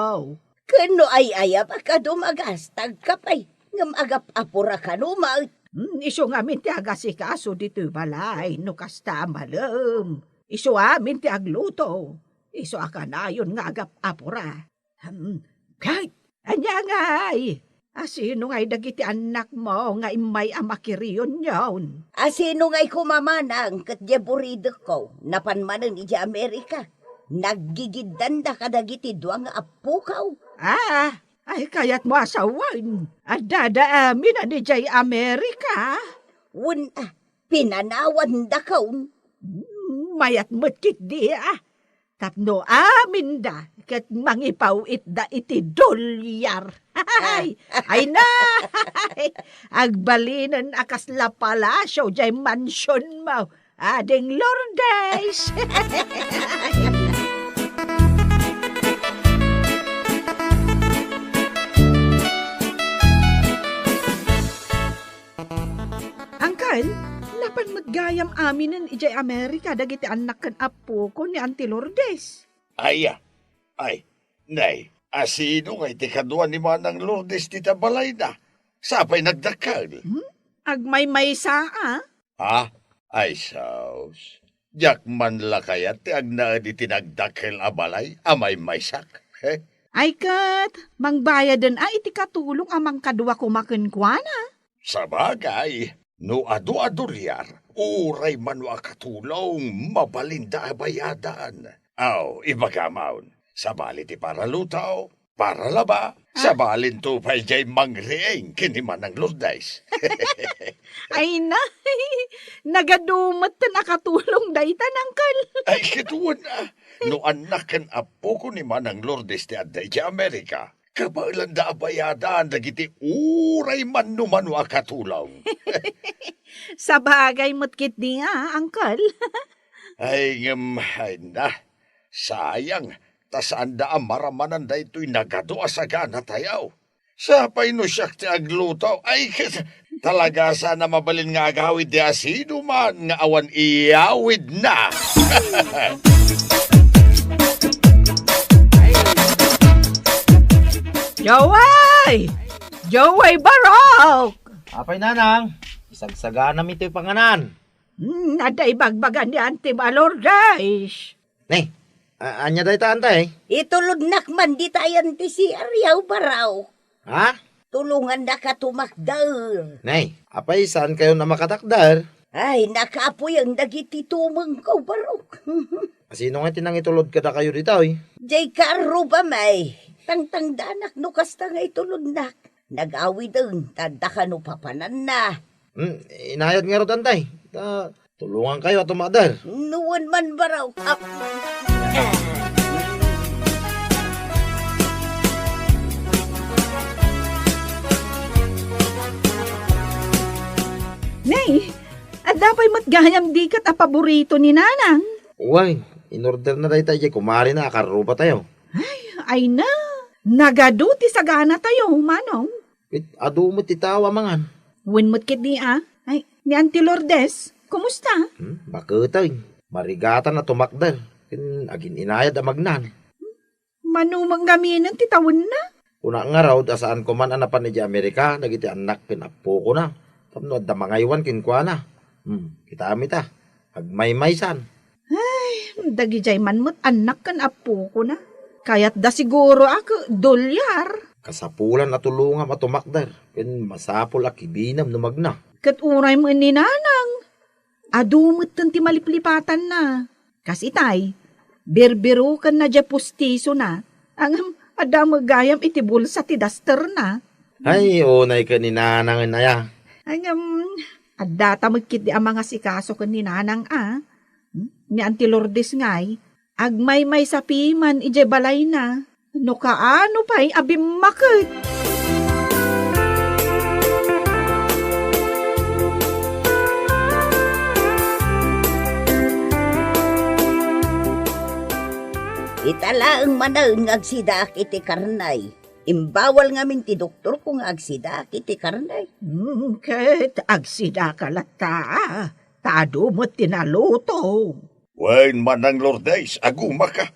Ken no ay-ayam a kado, magastagka pay, ngem agap-apura kano met. Hmm, isu ngamin ti agasikaso ditoy balay no kasta a malem. Isu amin ti agluto. Isu a kanayon nga agap-apura. Hmm, ket ania ngay? A sino ngay dagiti annakmo nga immay a makireunion? A sino ngay koma, Manang, ket diay buridekko, napan manen idiay Amerika? Naggigiddanda kadagiti dua nga appokaw. Ah, ay kayatmo a sawen, addada amin a idiay Amerika? Wen a, pinanawandakon. Hmm, mayat met ketdi a. Tapno aminda ket mangipaw-itda iti dolyar. Ay, ay na! Agbalinen a kasla palasio diay mansionmo, Ading Lourdes! Angkan, napan met gayam aminen idiay Amerika dagiti annak ken appoko ni Auntie Lourdes. Aya, ay, nay, a sino ngay ti kadua ni Manang Lourdes dita balayna? Sapay nagdakkel. Hmm? Agmaymaysa a? Ha? Ay, sus. Diak man la kayat ti agnaed iti nagdakkel a balay a maymaysak. He? Ay ket, mangbayaden a iti katulong a mangkadua koma kenkuana. Sabagay, no adu a dolyar, uray mano a katulong, mabalinda a bayadan. Aw, ibagam, sabali ti para luto, para laba, sabalinto pay diay mangriing ken ni Manang Lourdes. Ay na, nagadu metten a katulong dayta, Uncle. Ay, ket wen a. No annak ken appoko ni Manang Lourdes ti adda idiay Amerika, kabaelanda a bayadan dagiti uray mano-mano a katulong. Sabagay met ketdi a, Uncle. Ay, ngem, ay na, sayang, ta saanda a maramanan daytoy nagadu a saganatayo. Sapay no siak ti agluto, ay, talaga saan a mabalin nga agawid ti asinoman nga awan iyawidna. Joey! Joey Barok! Apay, Nanang, isagsaganam itoy panganan. Hmm, adda ibagbagan ni Auntie Lourdes. Ne, a-, ania dayta, Ante? Itulodnak man ditayan ti C R yaw, Barok. Ha? Tulongannaka tumakder. Nay, apay saankayon a makatakder? Ay, nakapuyan dagiti tumengko, Barok. Asino nga ti nangitulod kadakayo ditoy? Jay kaarrubam ay. Tangtangdanak no kasta nga itulodnak. Nagawiden, ta adda kano papananna. Hmm, inayad ngarud, antay. Ta, tulongankayo a tumakder. Nuan man, Barok. Ah. Nay, adda pay met gayam diket a paborito ni Nanang? Wen, inorderna dayta idiay kumarena a karrubatayo. Ay, ay na. Nagadu ti saganatayo, Manong. Ket adu met ti tao a mangan. Wen met ketdi a. Ay, ni Auntie Lourdes, kumusta? Hmm, baketeng. Marigatan a tumakder. Ken agin-inayad a magnan. Mano met ngamin ti tawenna? Kunak ngarud a saanko man a napan idiay Amerika dagiti annak ken appokona tapno adda mangaywan kenkuana. Hmm, kitaem ita. Agmaymaysan. Ay, dagidiay man met annak ken appokona. Kayatda siguro a ke-, dolyar. Kasapulan a tulongam a tumakder, ken masapul a kibinem no magna. Ket uray met ni Nanang, adu metten ti maliplipatanna. Kas itay, birbirukenna diay pustisona, ngem adda met gayam iti bulsa ti dasterna. Ay, unay ken ni Nanang aya. Ngem, addata met ketdi a mangasikaso ken ni Nanang a. Hmm? Ni Auntie Lourdes ngay, agmaymaysa piman idiay balayna. No kaano pay a bimmaket. Ita laeng manen nga agsidaak iti karnay. Imbawal ngamin ti doktorko nga agsidaak iti karnay. Hmm, ket agsidaka latta, ta adu met ti naluto. Wen, Manang Lourdes, agumaka.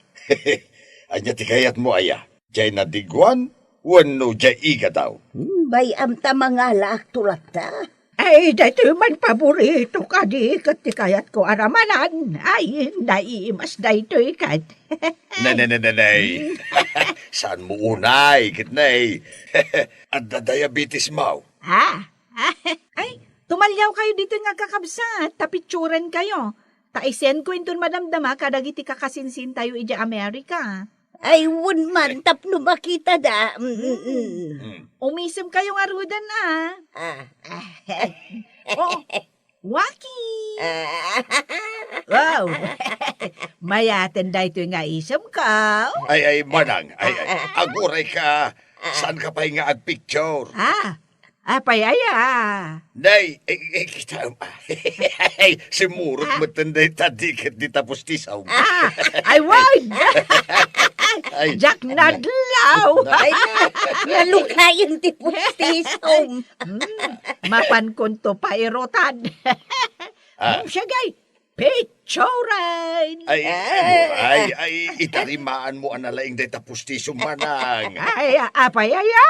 Ania ti kayatmo aya? Diay nadiguan wenno diay igadaw? Hmm, bay-am ta mangalaakto latta. Ay, daytoy man paborito kadi ket ti kayatko a ramanan. Ay, naimas daytoy ket. Ne, ne, ne, ne, ne. Saanmo unay ket ne. Adda diabetesmo. Ah? Ay, tumaliawkayo ditoy nga agkakabsat, ta pitsurenkayo. Ta i-sendko inton madamdama kadagiti kakasinsintayo idiay Amerika. Ay, wen man, tapno makitada. Mm, mm, mm. Mm. Umisemkayo ngaruden a. Ah. Oh, Waki! Ah. Wow! Mayaten daytoy nga isemko. Ay, ay, Manang, ay, ay, agurayka, saanka pay nga agpicture? Ah, apay aya? Nay, eh, eh, kita, ay, simurot metten dayta diket dita pustisom. Ah, ay, wag! Ay. Diak nadlaw! Ay, nalukayan ti pustisom. Hmm, mapankonto pairutan. Ah. Hmm, sige, picturen! Ay, Ah. Ay, ay, itarimaanmo a nalaing dayta pustisom, Manang. Ay, apay aya?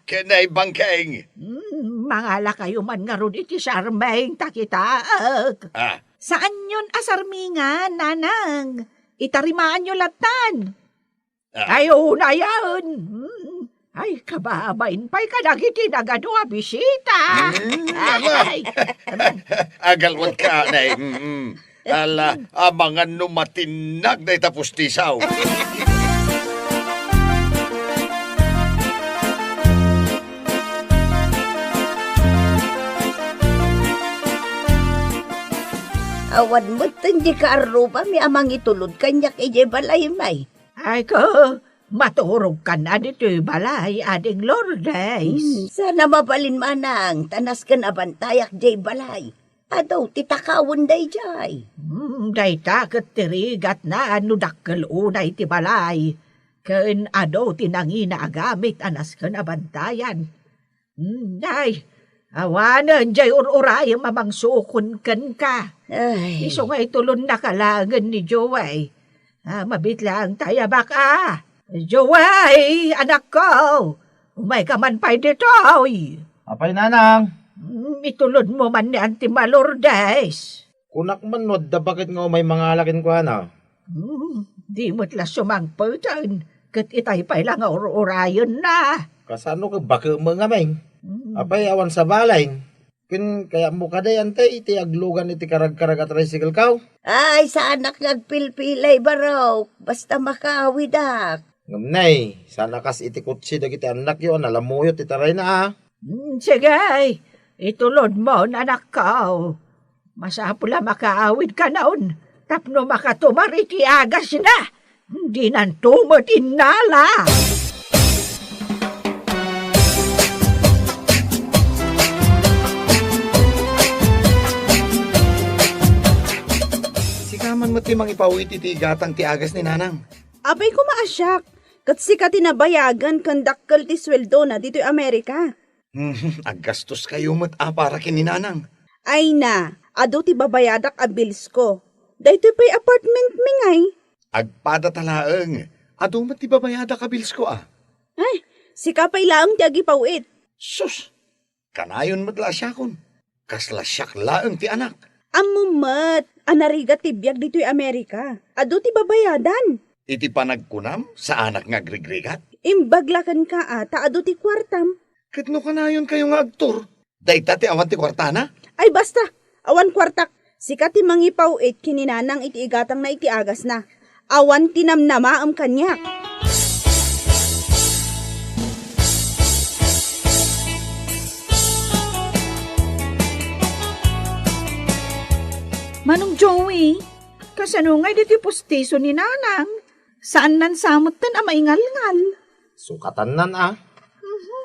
Ken ay, Bangkeng. Hmm, mangalakayo man ngarud iti sarming, ta kitaek. Ah. Saanyon a sarmingan, Nanang. Itarimaanyo lattan. Ah. Ay, unayen. Hmm. Ay, kababain pay kadagiti nagadu a bisita. Hmm, ala. Ay. Agalwatka, Nay. Mm-mm. Ala, amangan no matinnag dayta pustisom. Awan metten di kaarrubami a mangitulod kaniak idiay balaymi. Ay ko, maturogkan a ditoy balay, Ading Lourdes. Hmm, saan a mabalin, Manang, ta nasken a bantayak diay balay. Adu ti takawen daydiay. Hmm, dayta ket ti rigatna no dakkel unay ti balay. Ken adu ti nangina a gamit a nasken a bantayan. Hmm, ay, awanen jay ur-urayem a mangsukon kenka. Ay. Isu nga itulonnaka laengen ni Joey. Ah, mabitlaeng ta aya baka. Joey, anakko, umayka man pay ditoy. Apay, Nanang? Hmm, itulodmo man ni Auntie Lourdes. Kunak man no adda baket nga umay mangala kenkuana. Hmm, di met la sumangpeten, ket itay pay la nga ur-urayenna. Kasano ka bakem nga, Meng? Mm. Apay, awan sabali. Ken kayatmo kadi, Ante, iti aglugan iti karagkarag a tricycle-ko? Ay, saanak nga agpilpilay, barok. Basta makaawidak. Ngem, Nay, saan a kas iti kotse dagiti annakyo a nalamuyot ti tarayna, a? Mm, sige, itulodmon, anakko. Masapul a makaawidkanon tapno makatumar iti agasna. Dinanto met innala. Sika man met ti mangipaw-it iti igatang ti agas ni Nanang. Apay koma a siak, ket sika ti nabayagan ken dakkel ti sueldona ditoy Amerika. Hmm, aggastoskayo met a para ken ni Nanang. Ay na, adu ti babayadak a bills-ko. Daytoy pay apartment-mi ngay. Agpadata laeng, adu met ti babayadak a bills-ko, a. Ay, sika pay laeng ti agipaw-it. Sus, kanayon met la a siakon. Kasla siak laeng ti anak. Ammom met a narigat ti biag ditoy Amerika. Adu ti babayadan. Iti panagkunam, saanak nga agrigrigat? Imbag la kenka a ta adu ti kuartam. Ket no kanayonkayo nga agtur, dayta ti awan ti kuartana? Ay, basta! Awan kuartak. Sika ti mangipaw-it ken ni Nanang iti igatangna iti agasna. Awan ti namnamaem kaniak. Manong Joey, kasano ngay ditoy pustiso ni Nanang? Saannan sa metten a maingalngal. Sukatannan, a. Mhm.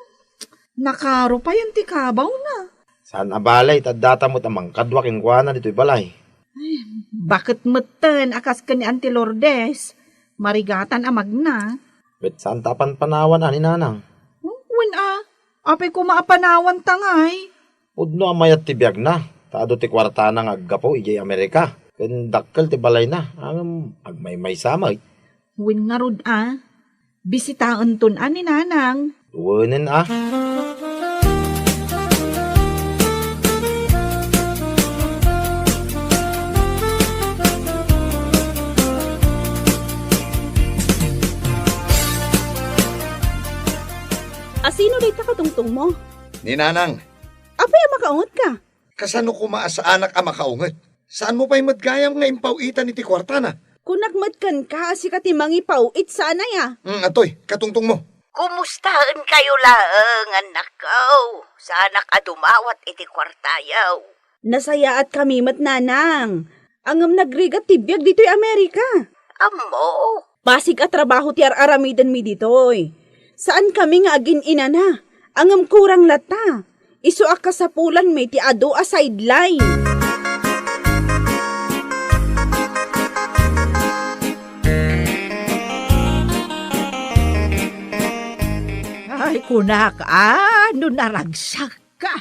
Nakaro payen ti kabawna. Saan a bale, ta addata met a mangkadua kenkuana ditoy balay. Ay, baket metten a kas ken ni Auntie Lourdes, marigatan a magna. Ket saan ta a panpanawan a ni Nanang? Hmm, wen a, apay koma a panawanta ngay? Pudno a mayat ti biagna, ta adu ti kuartana nga aggapu idiay Amerika, ken dakkel ti balayna, ngem agmaymaysa met. Wen ngarud a, bisitaenton a ni Nanang. Wenen a. Asino dayta katungtongmo? Ni Nanang. Apay a makaungetka? Kasano koma a saanak a makaunget? Saanmo pay met gayam nga impaw-itan iti kuartana? Kunak met kenka a sika ti mangipaw-it, saan aya? Mm, atoy, katungtongmo. Kumustaenkayo laeng, annakko? Saanak a dumawat iti kuartayo. Nasayaatkami met, Nanang. Ngem nagrigat ti biag ditoy Amerika. Ammo. Basig a trabaho ti ar-aramidenmi ditoy. Saankami nga agin-inana, ngem kurang latta. Isu a kasapulanmi ti adu a sideline. Ay, kunak a, no naragsakka.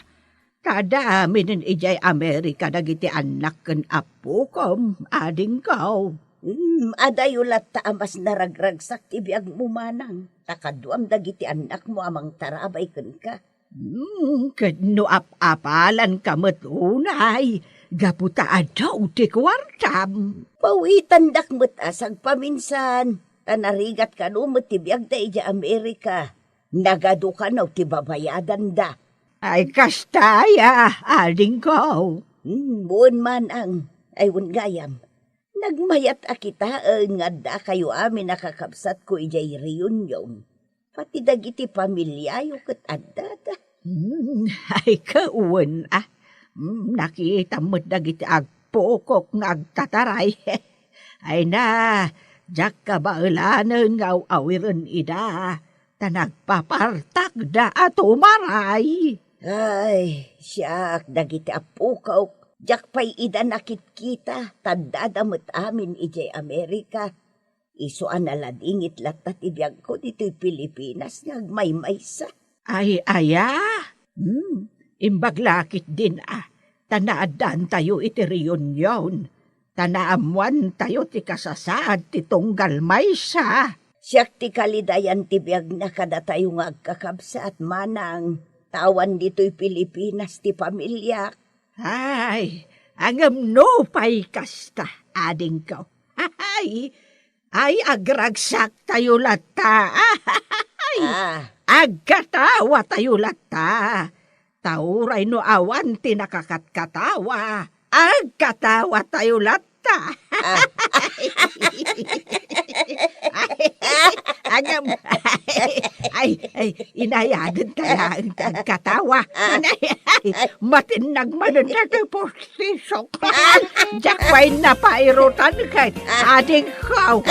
Ta adda aminen idiay Amerika dagiti annak ken appokom, adingko. Hmm, adayo latta a mas naragragsak ti biagmo, manang, ta kaduam dagiti annakmo a mangtarabay kenka. Hmm, ket no ap-apalanka met unay, gapu ta adu ti kuartam. Pawitandak met a sagpaminsan, ta narigat kano met ti biagda idiay Amerika. Nagadu kano ti babayadanda. Ay, kasta aya, adingko. Hmm, wen manang. Ay, wen gayam. Nagmayat a kitaen nga addakayo amin a kakabsatko idiay Reunion. Pati dagiti pamiliayo ket addada. Hmm, ay, kawen a. Hmm, nakitam met dagiti agpukok nga agtataray. Ay na, diak kabaelanen nga aw-awiren ida, ta nagpapartakda a tumaray. Ay, siak, dagiti apukok, diak pay ida nakitkita, ta addada met amin idiay Amerika. Isu a naladingit latta ti biagko ditoy Pilipinas nga agmaymaysa. Ay, aya? Hmm, imbag la ketdin a, ta naaddaantayo iti Reunion, ta naammoantayo ti kasasaad ti tunggal maysa. Siak ti kalidayan ti biagna kadatayo nga agkakabsat, manang, ta awan ditoy Pilipinas ti pamiliak. Ay, ngem no pay kasta, adingko. Ay, ay, agragsaktayo latta. Ay! Ah, Agkatawatayo latta. Ta uray no awan ti nakakatkatawa, agkatawatayo latta. Ah. Ay, agam-, ay, ay, inayaden ta laeng ti agkatawa. Ay, ay, matinnag manen datoy postisok. Diak pay napairutan ket adingko.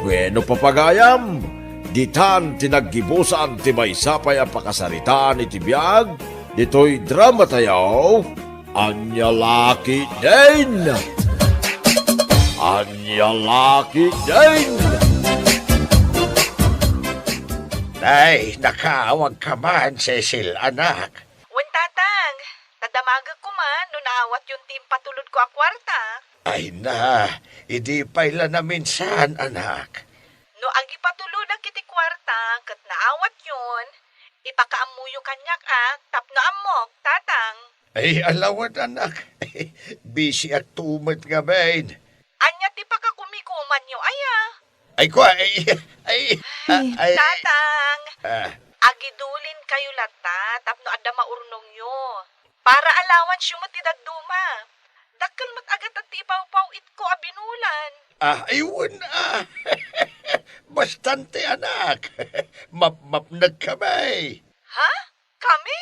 Bueno, papagayam, ditan ti naggibusan ti maysa pay a pakasaritaan iti biag ditoy drama tayo. Ania la ketdin? Ania la ketdin? Nay, nakaawagka man, Cecil, anak. Wen, Tatang, ta damagek koma no naawatyon ti impatulodko a kuarta. Ay na, idi pay la naminsan, anak. No agipatulodak iti kuarta ket naawatyon, ipakaammoyo kaniak a tapno ammok, Tatang. Ay, alawad, anak. Bisiak to met ngamin. Ania ti pakakumikumanyo aya? Ay, kua, ay, ay, Ay, ay, Tatang, ah. Agidulinkayo latta tapno adda maurnongyo. Para allowance-yo met ti dadduma. Dakkel met a gatad ti ipawpaw-itko a binulan. Ah, ay, wen, ah. Bastante, anak. Mapmapnekka, bay. Ha? Kami?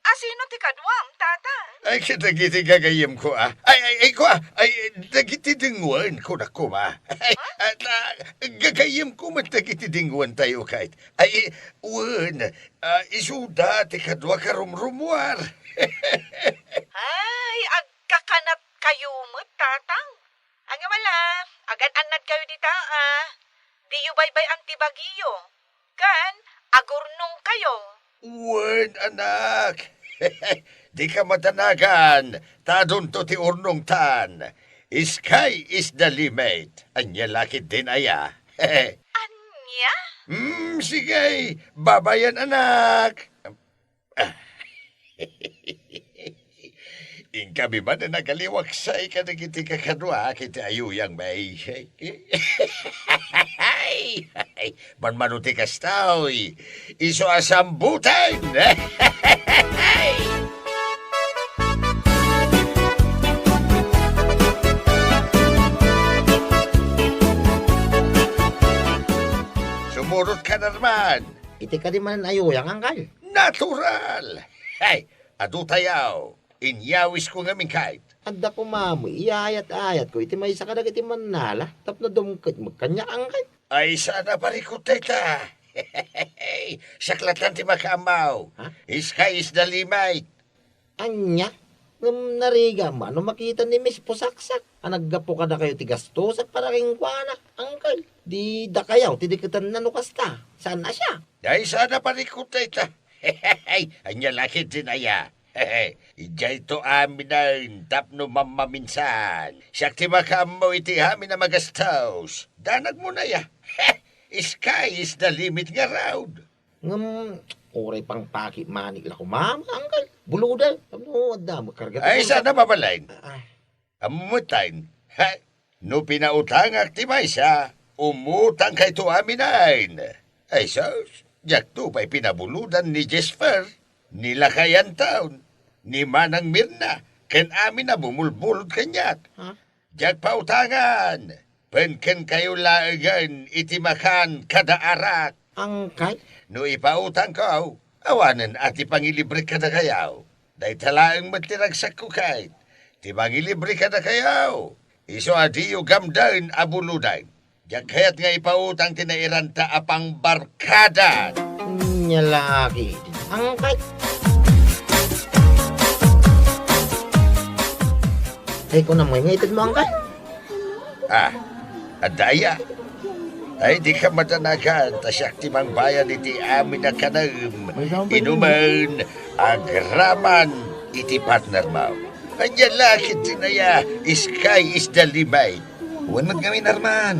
A sino ti kaduam, Tatang? Ay, kadagiti gagayyemko, ah. Ay, ay, ay, kua, ay, dagiti denguen, kunak koma. Ay, ah, ta-, gagayyemko met dagiti denguentayo, kayat. Ay, wen, ah, isuda ti kadua karumrumuar. Ay, agkakanatkayo met, Tatang. Ania met la, agan-annadkayo dita, a. Diyo baybay-an ti bagiyo. Ken agurnongkayo. Wen, anak. Dika madanagan, ta adunto ti urnongtan. Sky is the limit. Ania la ketdin aya? Ania? Hmm, sige, babayan, anak. Inkami manen a nagaliwaksay kadagiti kakaduak iti ayuyang, bay. Manmano ti kasta, oy. Isu a sambutan. Sumurotka, Norman. Iti kadi manen ayuyang, angkel? Natural! Hay, adu tayo. Inyawisko ngamin, kayat. Adda koma met iyayat-ayatko iti maysa kadagiti mannala tapno dumket met kaniak, angkel. Ay, saan a parikut dayta? Siak latta ti makaammo. Ha? Sky is the limit. Ania? Ngem narigat man no makita ni Miss Pusaksak a naggapu kadakayo ti gastosak para kenkuana, angkel. Di dakayo ti diketenna no kasta. Saan a siak? Ay, saan a parikut dayta? Ania la ketdin aya? Idiayto aminen tapno mammaminsan. Siak ti makaammo iti amin a magastos. Danagmon aya. Sky is the limit ngarud. Ngem, uray pangpakimanik la koma, angkel. Buluda, tapno adda met karga. Ay, saan a babaen? Ah, ah. Ammom metten, ha? No pinautangak ti maysa, umutangkayto aminen. Ay sus, diakto pay pinabuludan ni Jesper, ni Lakay Anton, ni Manang Mirna, ken amin a bumulbulod kaniak. Ha? Diak pautangan, pen kenkayo laengen iti makan kada arak. Angkay? No ipautangko, awanen a ti pangilibrek kadakayo. Dayta laeng met ti ragsakko ket ti mangilibre kadakayo. Isu a diyo gamden a buludan. Diak kayat nga ipautang ti nairanta a pangbarkada. Nia la ketdi, angkay. Ay, kunam nga itedmo, angkay? Ah, adda aya? Ay, dika madanagan, ta siak ti mangbayad iti amin a kanem, inumen, agraman iti partnermo. Ania la ketdin aya, sky is the limit. Wen met ngamin, Arman.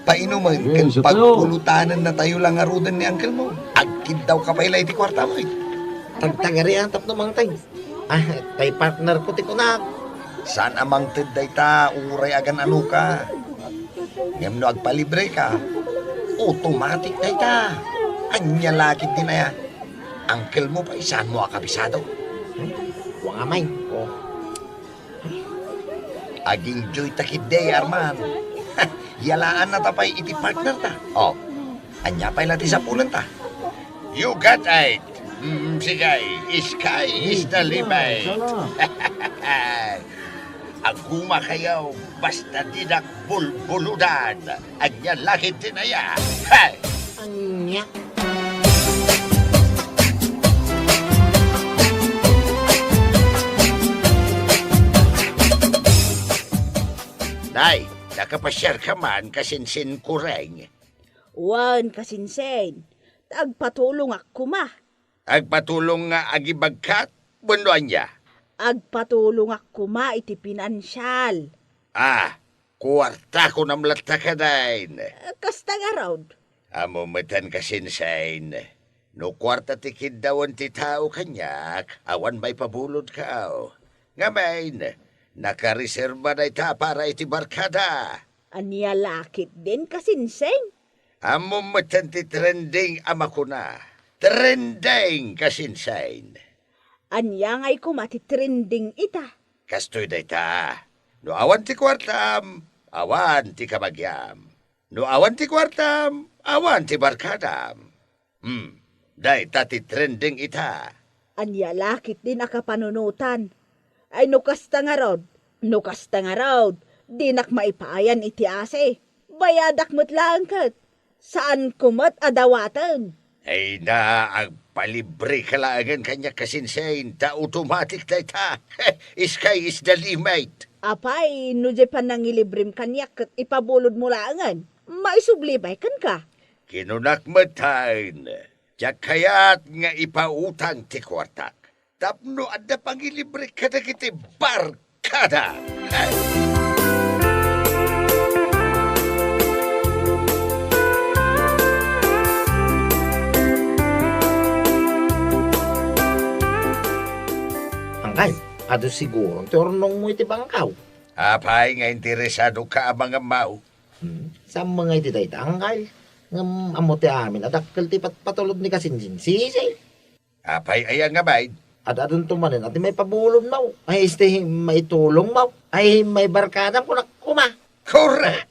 Painumen ken pagpulutanennatayo la ngaruden ni angkelmo. Agkiddawka pay la iti kuartamo, eh. Tagtagarian tapno mangtay. Ah, tay partnerko ti kunak. Saan a mangted dayta uray agan-anoka. Ngem no agpalibreka, automatic dayta. Ania la ketdin aya? Uncle mo pay, saanmo a kabisado? Hmm? Wa nga, May. Oh. Ag-enjoy ta ketdi, Arman. Yalaanna ta pay iti partner ta. Oh, ania pay la ti sapulenta? You got it. Mm, sige, sky is the limit. Agumakayo, basta dinak bulbuludan. Ania la ketdin aya? Hey! Ania? Nay, nakapasiarka man, kasinsin kureng? Wen, kasinsin. Ta agpatulongak koma. Agpatulong nga agibagkat? Wenno ania? Agpatulongak koma iti pinansial. Ah, kuarta kunam latta kadayn. Kasta ngarud. Ammom metten, kasinsin. No kuarta ti kiddawen ti tao kaniak, awan maipabulodko. Ngamin, nakareserba dayta para iti barkada. Ania la ketdin, kasinsin? Ammom metten ti trending a makuna. Trending, kasinsin. Ania ngay koma ti trending ita? Kastoy dayta. No awan ti kuartam, awan ti kabagiam. No awan ti kuartam, awan ti barkadam. Hmm, dayta ti trending ita. Ania la ketdin a kapanunotan? Ay, no kasta ngarud, no kasta ngarud, dinak maipaayan iti asi. Bayadak met laeng ket. Saanko met a dawaten. Ay na, agpalibreka laengen kaniak, kasinsin, ta automatic dayta. Sky is the limit. Apay, no diay panangilibrem kaniak ket ipabulodmo laengen, maisubli pay kenka. Kinunak met, Tay, diak kayat nga ipautang ti kuartak tapno adda pangilibrek kadagiti barkada. Angkay, adu siguro ti urnongmo iti bangkaw. Apay nga interesadoka a mangammaw? Hmm, saan met nga iti dayta, angkay? Ngem ammo ti amin a dakkel ti patpatulod ni kasinsin Sisi. Apay aya nga bain? Ad-adunto manen a ti maipabulodmo, ay isti maitulongmo, ay maibarkadam kunak koma. Korek!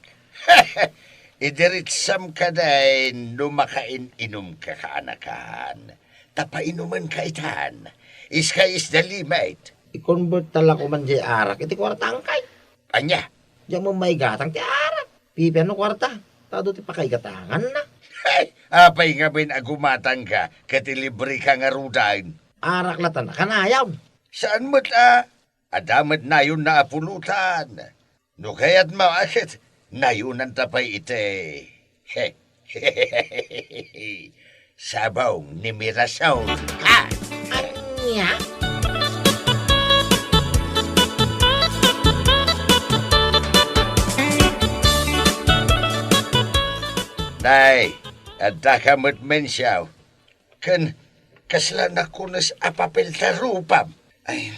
Idiritsam kadayn no makain-inumka kaanakan. Ta painumenka itan. Sky is the limit. I-convert ta la koman diay arak iti kuarta, angkay. Ania? Diak met maigatang ti arak. Pipian no kuarta, ta adu ti pakaigatanganna. Hey! Apay ngamin a gumatangka ket ilibreka ngaruden? Arak latta a kanayon. Saan met a, adda met nayonna a pulutan. No kayatmo a ket nayonanta pay iti sabong ni Mirasol. Ah! Ania? Nay, addaka met mensaw. Ken kasla nakunes a papel ta rupam. Ay,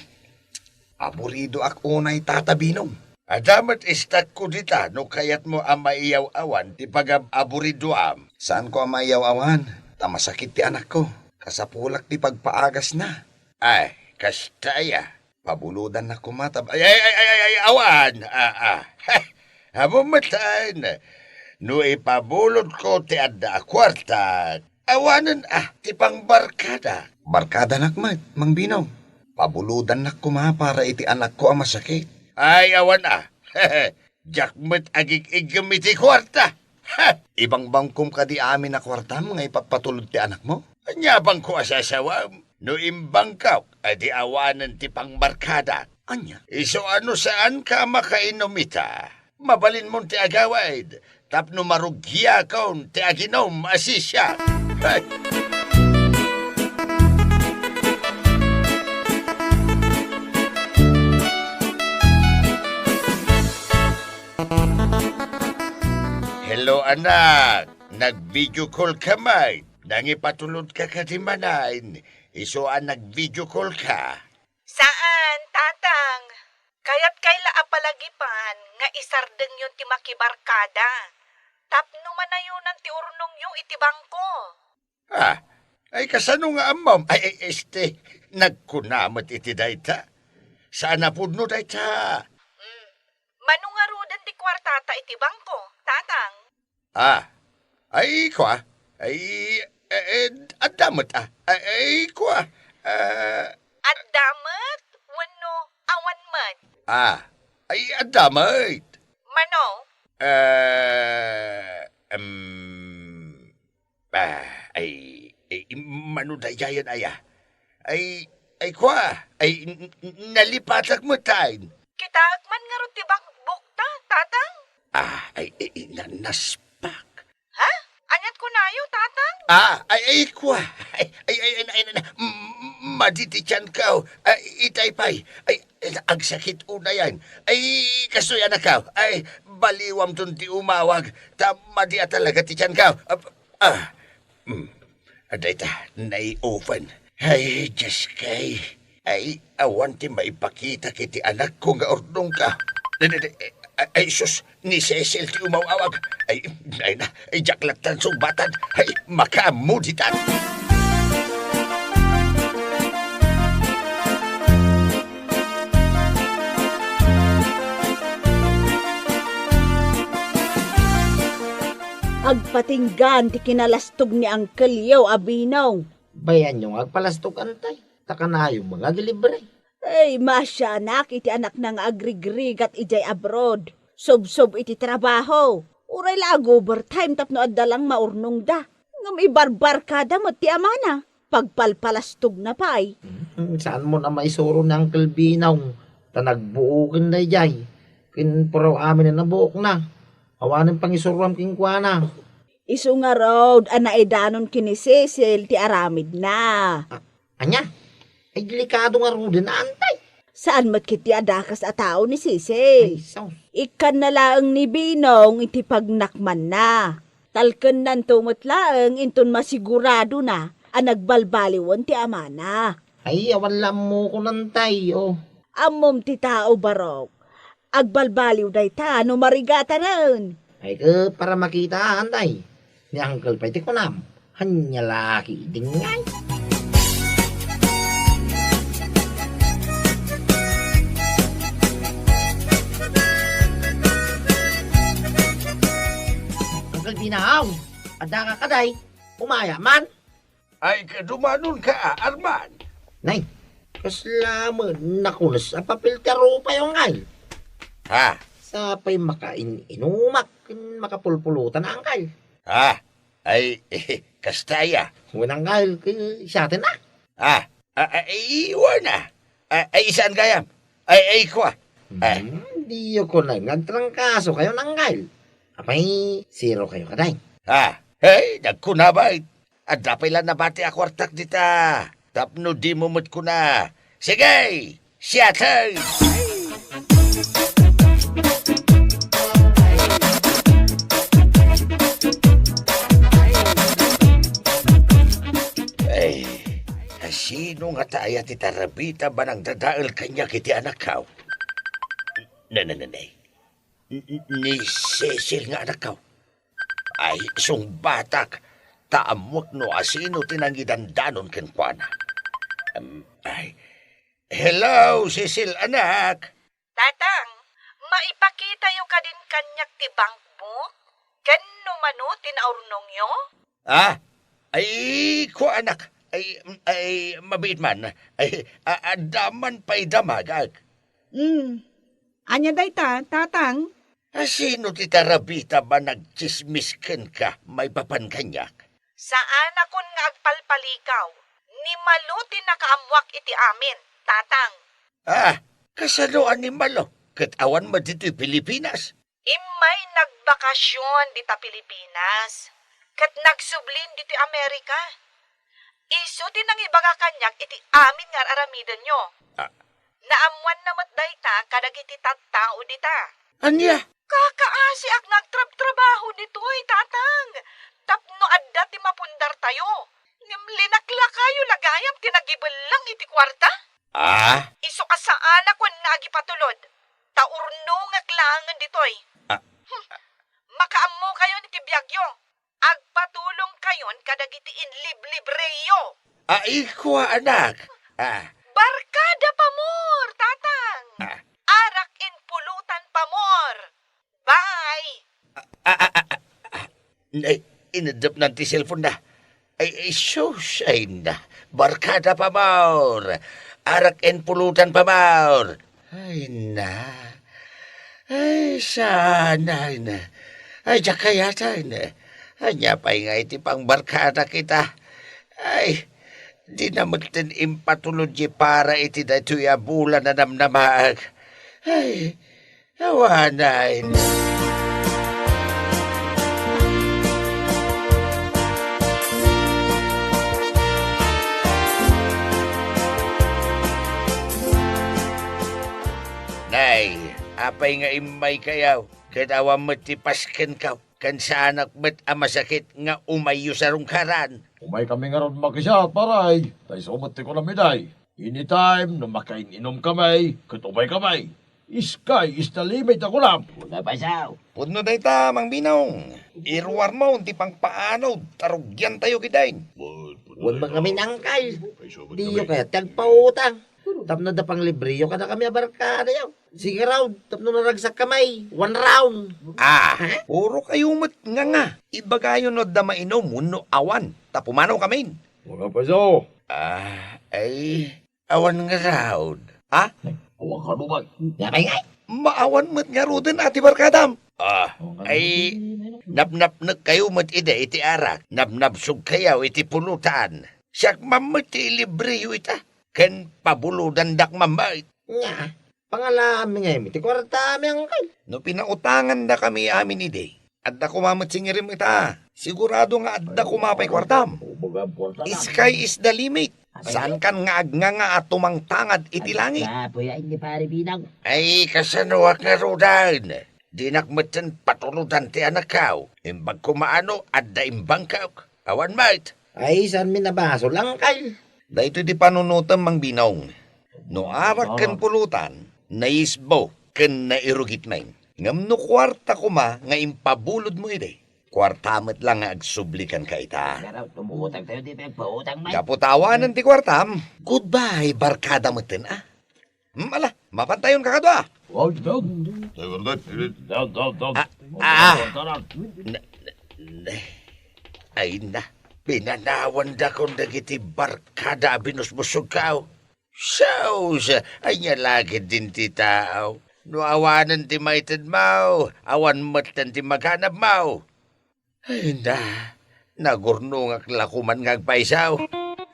aburidoak unay, Tata Binong. Adda met istakko dita no kayatmo a maiyaw-awan ti pagab-aburidoam. Saanko a maiyaw-awan, ta masakit ti anakko. Kasapulak ti pagpaagasna. Ay, kasta aya. Pabulodannak koma ta, ay, ay, ay, ay, ay, awan. Ah, ah. Heh, ammom met, Tay, no ipabulodko ti adda a kuarta, awanen a ti pangbarkada. Barkadanak met, Mang Binong. Pabulodannak koma para iti anakko a masakit. Ay, awan a. Diak met agig-iggem iti kuarta. Ha! Ibangbangkom kadi amin a kuartam nga ipapatulod ti anakmo? Ania bangko a sasawam? No imbangkok, adi awanen ti pangbarkadak. Ania? Isu a no saanka a makainom ita, mabalinmon ti agawid tapno marugiakon ti aginom a sisiak. Hey! Hello, anak. Nag-video call ka met. Nangipatulodka kadi manen? Isu a nag-video call ka. Saan, Tatang. Kayatkay la a palagipan nga isardengyon ti makibarkada tapno manayonan ti urnongyo iti bangko. Ah, ay kasano nga ammom? Ay, ay, este, nagkuna met iti dayta. Saan a pudno dayta? Mm. Mano ngaruden ti kuartata iti bangko, Tatang? Ah, ay, kua. Ay, eh, eh, adda met, ah. Ay, ay, kua. Ah, Adda met wenno awan met? Ah, ay, adda met. Mano? Eh, em, Ah, ay, ay, mano daydiayen aya? Ay, ay, kua, ay, n-, n-, nalipatak met tayn. Kitaek man ngarud ti bakbukta, Tatang? Ah, ay, ay, ay, na-, naspak. Ha? Aniat kunayo, Tatang? Ah, ay, ay, kua. Ay, ay, ay, ay, ay, ay, m-, m-, madi ti tianko. Ay, itay pay. Ay, agsakit unayan. Ay, kastoy, anakko. Ay, baliwamton ti umawag. Ta madi a talaga ti tianko. Ah, ah. Hmm. Adda ita, nai-open. Ay, Diyos kay. Ay, awan ti maipakitak iti anakko nga urnongko. Di, di, di, ay, ay, sus, ni Cecil ti umaw-awag. Ay, ay na, ay, diak lattan sungbatan. Ay, makaammo ditan. Agpatinggaan ti kinalastog ni Uncle Yo a Binong. Bayanyo nga agpalastog, Antay. Ta kanayon nga agilibre. Ay, maasianak iti anakna nga agrigrigat idiay abroad. Subsob iti trabaho. Uray la ag-overtime tapno adda lang maurnongda. Ngem ibarbarkada met ti amana. Pagpalpalastogna pay. Hmm, saanmo a maisuro ni Uncle Binong? Ta nagbuoken daydiay. Ken puraw amin a nabuokna. Awanen pangisuroam kenkuana. Isu ngarud a naidanon ken ni Cecil ti aramidna. A-, ania? Ay, delikado ngaruden, Antay. Saan met ketdi a dakes a tao ni Cecil. Ay, sus. Ikkanna laeng ni Binong iti pagnakmanna. Talkennanto met laeng inton masiguradona a nagbalbaliwen ti amana. Ay, awan la ammokon, Antay, o. Ammom ti tao, Barok. Agbalbaliw dayta no marigatanen. Ay, ket para makita, Antay. Ni Uncle pay ti kunam. Ania la ketdin ngay? Uncle Binong, addaka kadi? Umay man? Ay, kadumanonka, Arman. Nay, kasla met nakunes a papel ti arupayo, Uncle. Ha? Sa pay makain-inumak ken makapulpulutan, Uncle. Ha? Ay, kasta aya. Wen, Uncle, ket siaten a. Ha? A, a, iwan a. A, ay, saan gayam? Ay, ay, kua. Ay. Hmm, diyo kunay nga agtrangkasokayo, Uncle. Apay, zerokayo kadi? Ha? Ay, nagkuna bay. Adda pay la nabati a kuartak dita. Tapno dimo met kuna. Sige! Siatay! Ay, asino ngata aya ti tarabita a nangdadael kaniak iti anakko? Nanananay. N-, n-, ni Cecil nga anakko. Ay, sungbatak, ta ammoak no asino ti nangidandanon kenkuana. Em, ay, hello, Cecil, anak. Tatang, maipakitayo kadin kaniak ti bankbook? Ken no mano ti naurnongyo? Ah, ay, kua, anak. Ay, ay, mabiit man. Ay, a-, adda man pay damagak. Hmm. Ania dayta, Tatang? Asino ti tarabita a nagtsismis kenka maipapan kaniak? Saanakon nga agpalpalikaw. Ni Malo ti nakaammoak iti amin, Tatang. Ah, kasano a ni Malo? Ket awan met ditoy Pilipinas? Immay nagbakasion dita Pilipinas, ket nagsublin ditoy Amerika. Isu ti nangibaga kaniak iti amin nga ar-aramidenyo. Ah. Naammoanna met dayta kadagiti tattao dita. Ania? Kakaasiak nga agtrabtrabaho ditoy, Tatang, tapno adda ti mapundartayo. Ngem linaklakayo la gayam ti nagibellang iti kuarta? Ah? Isu a saanakon nga agipatulod. ti inliblibreyo. Ay, kua, anak. Ah. Barkada pamor, Tatang. Ah. Arak in pulutan pamor. Bye. Ah, ah, ah, ah, ah. Ay, inedepnan ti cellphone na. Ay, ay, sus, ay na. Barkada pamor. Arak in pulutan pamor. Ay na. Ay, sana, ay na. Ay, diak kayatan. Ania pay nga iti pangbarkada kita. Ay, di na metten impatulod di para iti daytoy a bulan a namnamaag. Ay, awanen. Nay, apay nga immaykayo? Ket awan met ti paskenkaw, ken saanak met a masakit nga umayyo sarungkaran. Umaykami ngarud makisaat, pare. Ta isu met ti kunam idiay. Anytime no makain-inumkami, ket umaykami. Sky is the limit a kunam. Una pa siya. Pudno dayta, Mang Binong. Iruarmo ti pangpaanod ta rugiantayo ketdin. Wen met ngamin, angkal. Diyo kayat ti agpautang? Tapno adda panglibriyo kadakami a barkadayo. Sige raw, tapno naragsakkamay. One round. Ah, puro kayo met nga nga. Ibagayo no adda mainom wenno awan, ta pumanawkamin. Wala pa siya. Ah, ay, awan nga raw. Ha? Awan ka naman. Yabay nga. Maawan met ngaruden a ti barkadam. Ah, ay, napnapnek kayo met idi iti arak. Napnapsog kayo iti pulutan. Siak man met ti ilibriyo ita. Ken pabulodandak man met. Nya, pangalaami ngay mi ti kuartami, angkal. No pinautangandakami amin idi, adda koma met singirim ita. Sigurado nga adda koma pay kuartam. Sky is the limit. Saankan nga agnganga a tumangtangad iti langit. Apo ya ni Pare Binang. Ay, kasanoak ngaruden? Dinak metten patulodan ti anakkaw. Imbag koma no adda imbangkak. Awan met. Ay, saan mi nabasol, angkal? Daytoy ti panunotem, Mang Binong. No arak ken pulutan, naisbo ken nairugit men. Ngem no kuarta koma nga impabulodmo idi, kuarta met la nga agsubli kenka ita. Pero tumuutang tayo, di tayo pautang, man. Gapu ta awanen ti kuartam. Goodbye, barkada metten, ah. Hmm, ala, mapantayon kakadua. Wow, down. Down, down, down, down. Ah, ah. Na, na, na, ay na, pinanawandakon dagiti barkada a binusbusogkaw. Sus, ania la ketdin ti tao? No awanen ti maitedmo, awan metten ti maganabmo. Ay na, nagurnongak la koman nga agpayso.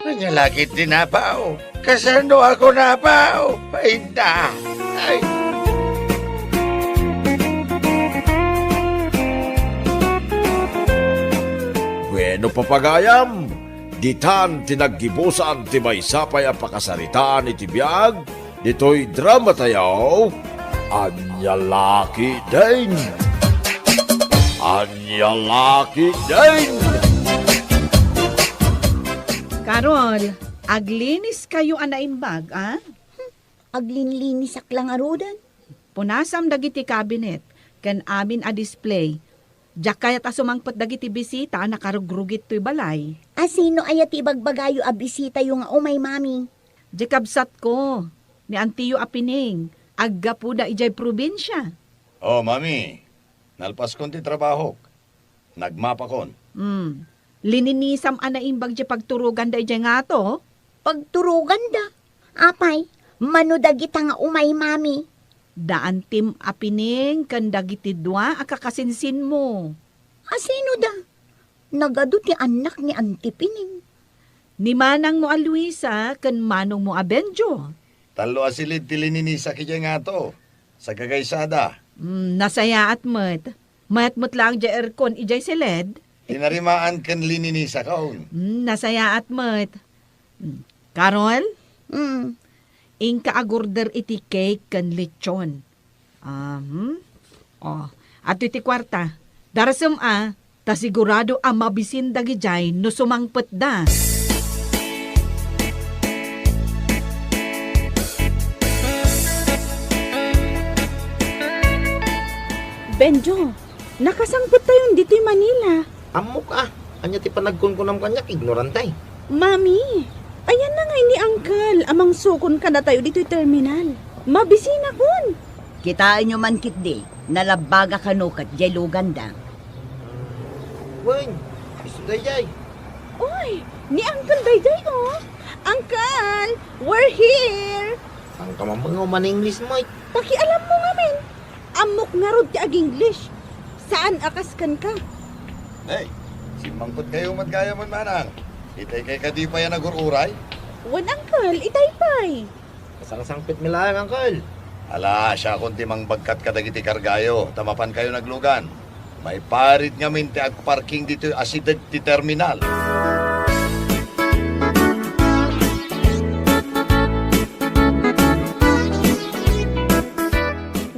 Ania la ketdin, apo? Kasanoak, apo? Ay na, ay. Bueno, papagayam, ditan ti naggibusan ti maysa pay a pakasaritaan iti biag ditoy dramatayo, Ania la ketdin? Ania la ketdin? Carol, aglinis kayo a naimbag, a? Aglinlinisak la ngaruden. Punasam dagiti kabinet ken amin a display. Diak kayat a sumangpet dagiti bisita a nakarugrugit toy balay. A sino aya ti ibagbagayo a bisitayo nga umay, Mami? Di kabsatko, ni antiyo a pining, aggapuda idiay probinsia. Oh, Mami, nalpaskon ti trabahok. Nagmapakon. Hmm. Lininisam a naimbag diay pagturoganda idiay ngato? Pagturoganda? Apay, mano dagita nga umay, Mami? Da antim a pining ken dagiti dua a kakasinsinmo. A sino da? Nagadu ti annak ni Anti Pining. Ni manangmo a Luisa ken manongmo a Benjo. Tallo a silid ti lininisak idiay ngato. Sagagaysada. Mm, nasayaat met. Mayat met laeng diay aircon idiay silid. Tinarimaan ken lininisakon. Mm, nasayaat met. Mm. Carol? Mm. Inka agorder iti cake ken lechon. Ah, hmm? Oh, adtoy ti kuarta. Darasem a, ta sigurado a mabisin dagidiay no sumangpetda. Benjo, nakasangpettayon ditoy Manila. Ammok a. Ania ti panagkunkunam kaniak, ignorante? Mami, ayanna ngay ni Uncle a mangsukon kadatayo ditoy terminal. Mabisinakon. Kitaenyo man ketdi, nalabbaga kano ket diay luganda. Wen, isu daydiay. Oy, ni Uncle daydiay, oh. Uncle, we're here. Saan ka mamanga man-English, Mike? Pakialam mo ngamin. Ammok ngarud ti ag-English. Saan a kas kenka? Nay, simmangpet kayo met gayam, manang. Itay kay kadi pay a nagur-uray? Wen, Uncle, itay pay. Kasangsangpet mi laeng, Uncle. Ala, siakon ti mangbagkat kadagiti kargayo, ta mapan kayo naglugan. Maiparit ngamin ti agparking ditoy asideg ti terminal.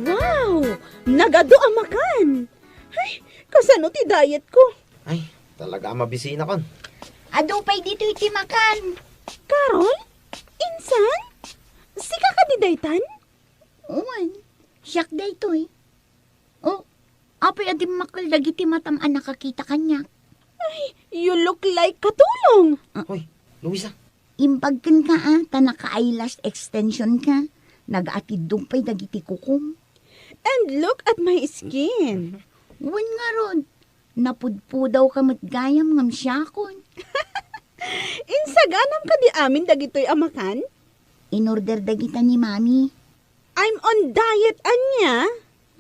Wow! Nagadu a makan! Ay, kasano ti diet ko? Ay, talaga a mabisinakon. Adu pay ditoy ti makan. Carol? Insan? Sika kadi daytan? Wen, siak daytoy. Oh, apay a dimmakkel dagiti matam a nakakita kaniak? Ay, you look like Katulong. Ah. Hoy, Luisa. Imbag kenka a, ta naka-eyelash extension ka. Nagaatiddog pay dagiti kukom. And look at my skin. Wen ngarud, napudpudaw ka met gayam ngem siakon. Insaganam kadi amin dagitoy a makan? In-order dagita ni Mami. I'm on diet, ania?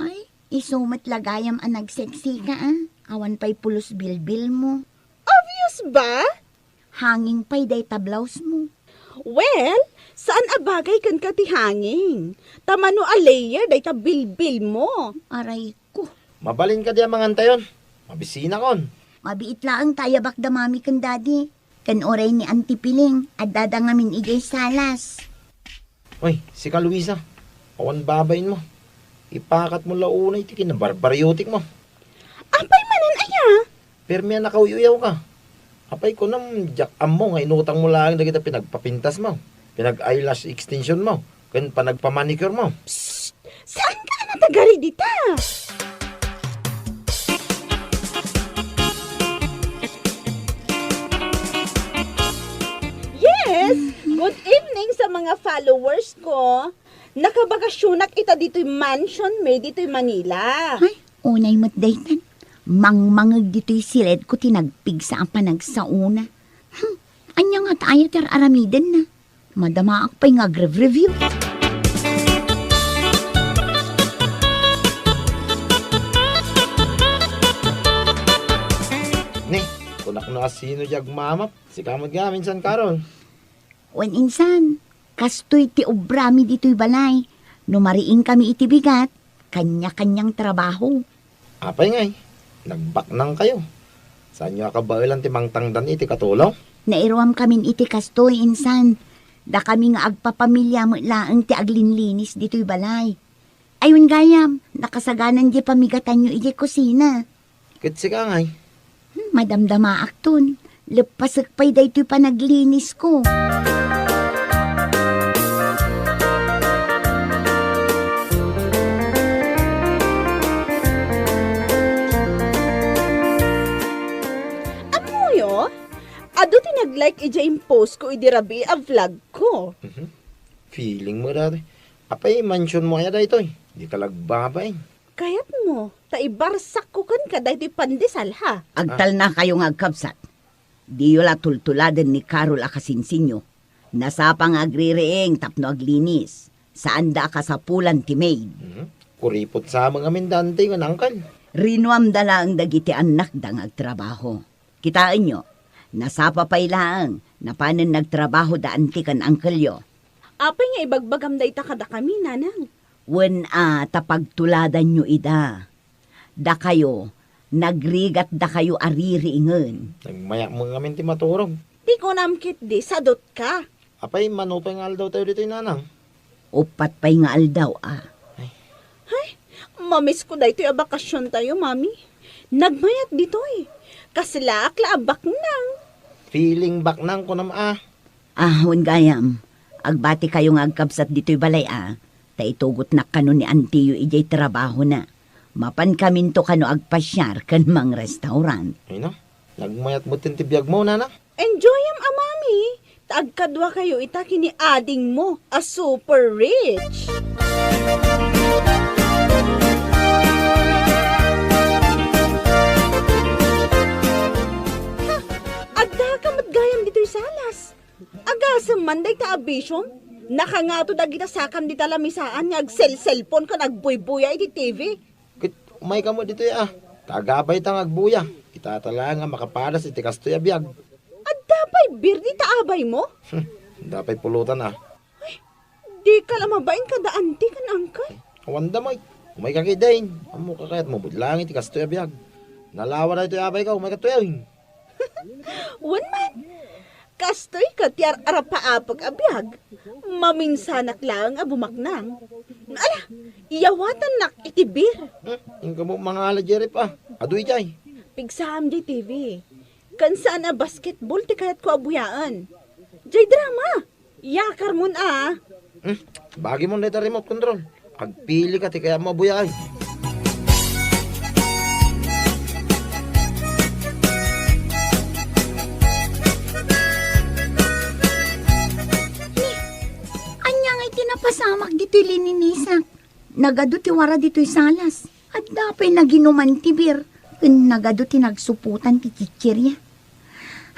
Ay, isu met la gayam a nagseksi ka, ah. Awan pay pulos bilbil mo. Obvious ba? Hanging pay dayta blouse mo. Well, saan a bagay kenka ti hanging. Ta mano a layer dayta bilbil mo. Aray ko. Mabalin kadi a mangantayon. Mabisinakon. Mabiit laeng ta ayabak da Mami ken Daddy. Ken uray ni Auntie Piling, addada ngamin idiay salas. Oy, sika, Luisa, awan babain mo. Ipakat mo la unay ti kinabarbariotik mo. Apay manen aya? Permi a nakauy-uyaw ka. Apay kunam, diak ammo nga inutang mo laeng dagita pinagpapintas mo, pinag-eyelash extension mo, ken panagpamanicure mo. Psst! Saan ka a natagari dita? Yes! Good evening sa mga followers ko. Nakabakasyonak ita ditoy mansion mi ditoy Manila. Ay, unay met daytan. Mangmangeg ditoy siledko ti nagpigsa a panagsaona. Hmm, ania ngata aya ti ar-aramidenna? Madamaak pay nga agrev-review. Ne, kunak no asino di agmamap. Sika met ngamin, San Carol. Wen insan, kastoy ti obrami ditoy balay. No mariingkami iti bigat, kanya-kanyang trabaho. Apay ngay, nagbaknang kayo. Saanyo a kabaelan ti mangtangdan iti katulong? Nairuam kamin iti kastoy, insan. Dakami nga agpapamilia met laeng ti aglinlinis ditoy balay. Ay, wen gayam, nakasaganan di pamigatanyo idiay kusina. Ket sika ngay? Hmm, madamdamaakton. Leppasek pay daytoy panaglinisko. Ammoyo, adu ti nag-like idiay impostko idi rabii a vlogko. Mhm. Feeling mo dati. Apay, mansion mo aya daytoy? Di ka lagbabain. Kayatmo, ta ibarsakko kenka daytoy pandesal, ha? Agtalnakayo nga agkabsat. Diyo la tultuladen ni Carol a kasinsinyo. Nasapa nga agririing tapno aglinis. Saanda a kasapulan ti maid. Mhm. Kuripot sa amin dante nga nangkal. Rinuamda laeng dagiti annakda nga agtrabaho. Kitaenyo, nasapa pay laeng, napanen nagtrabaho da anti ken angkelyo. Apay nga ibagbagam dayta kadakami, nanang? Wen a, ta pagtuladanyo ida. Dakayo, nagrigat dakayo a ririingen. Nagmayak mo ngamin ti maturog. Ti kunam ketdi, sadot ka. Apay, mano pay nga aldaw tayo ditoy, nanang? Uppat pay nga aldaw, a. Ay. Hay, mamisko daytoy a bakasyon tayo, Mami. Nagmayat ditoy. Kaslaak la a baknang. Feeling baknang, kunam, a. Ah, wen gayam, agbati kayo nga agkabsat ditoy balay, a. Ta itugotnak kano ni antiyo idiay trabahona. Mapan kaminto kano agpasiar ken mangrestaurant. Ay na, Nagmayat metten ti biagmo, nana? Enjoyem a, Mami, ta agkaduakayo ita ken ni adingmo a super rich. Ha, addaka met gayam ditoy salas. Agasem man dayta a bisiom. Nakangato dagita sakam dita lamisaan nga agselselpon ken agbuybuya iti T V. Ket umayka met ditoy a. Ta agabay ta nga agbuya. Ita ta laeng a makapadas iti kastoy a biag. Adda pay beer dita abaymo? Adda pay pulutan a. Dika la mabain kada anti ken uncle. Awanda met. Umayka ketdin. Ammok a kayatmo met laeng iti kastoy a biag. Nalawa daytoy abayko, umayka ketdin. Wen man. Kastoy ket ti ar-arapaapek a biag. Maminsanak laeng a bumaknang. Ala, iyawatannak iti beer. Hmm, inka mo mangala, Jerry, pa. Adu idiay. Pigsaam diay T V. Ken saan a basketball ti kayatko a buyaen. Diay drama. Yakarmon a. Hmm? Bagimon dayta remote control. Agpilika ti kayatmo a buyaen. Ni, ania ngay ti napasamak ditoy lininisak? Nagadu ti wara ditoy salas. Adda pay naginuman ti beer, ken nagadu ti nagsuputan ti chichirya.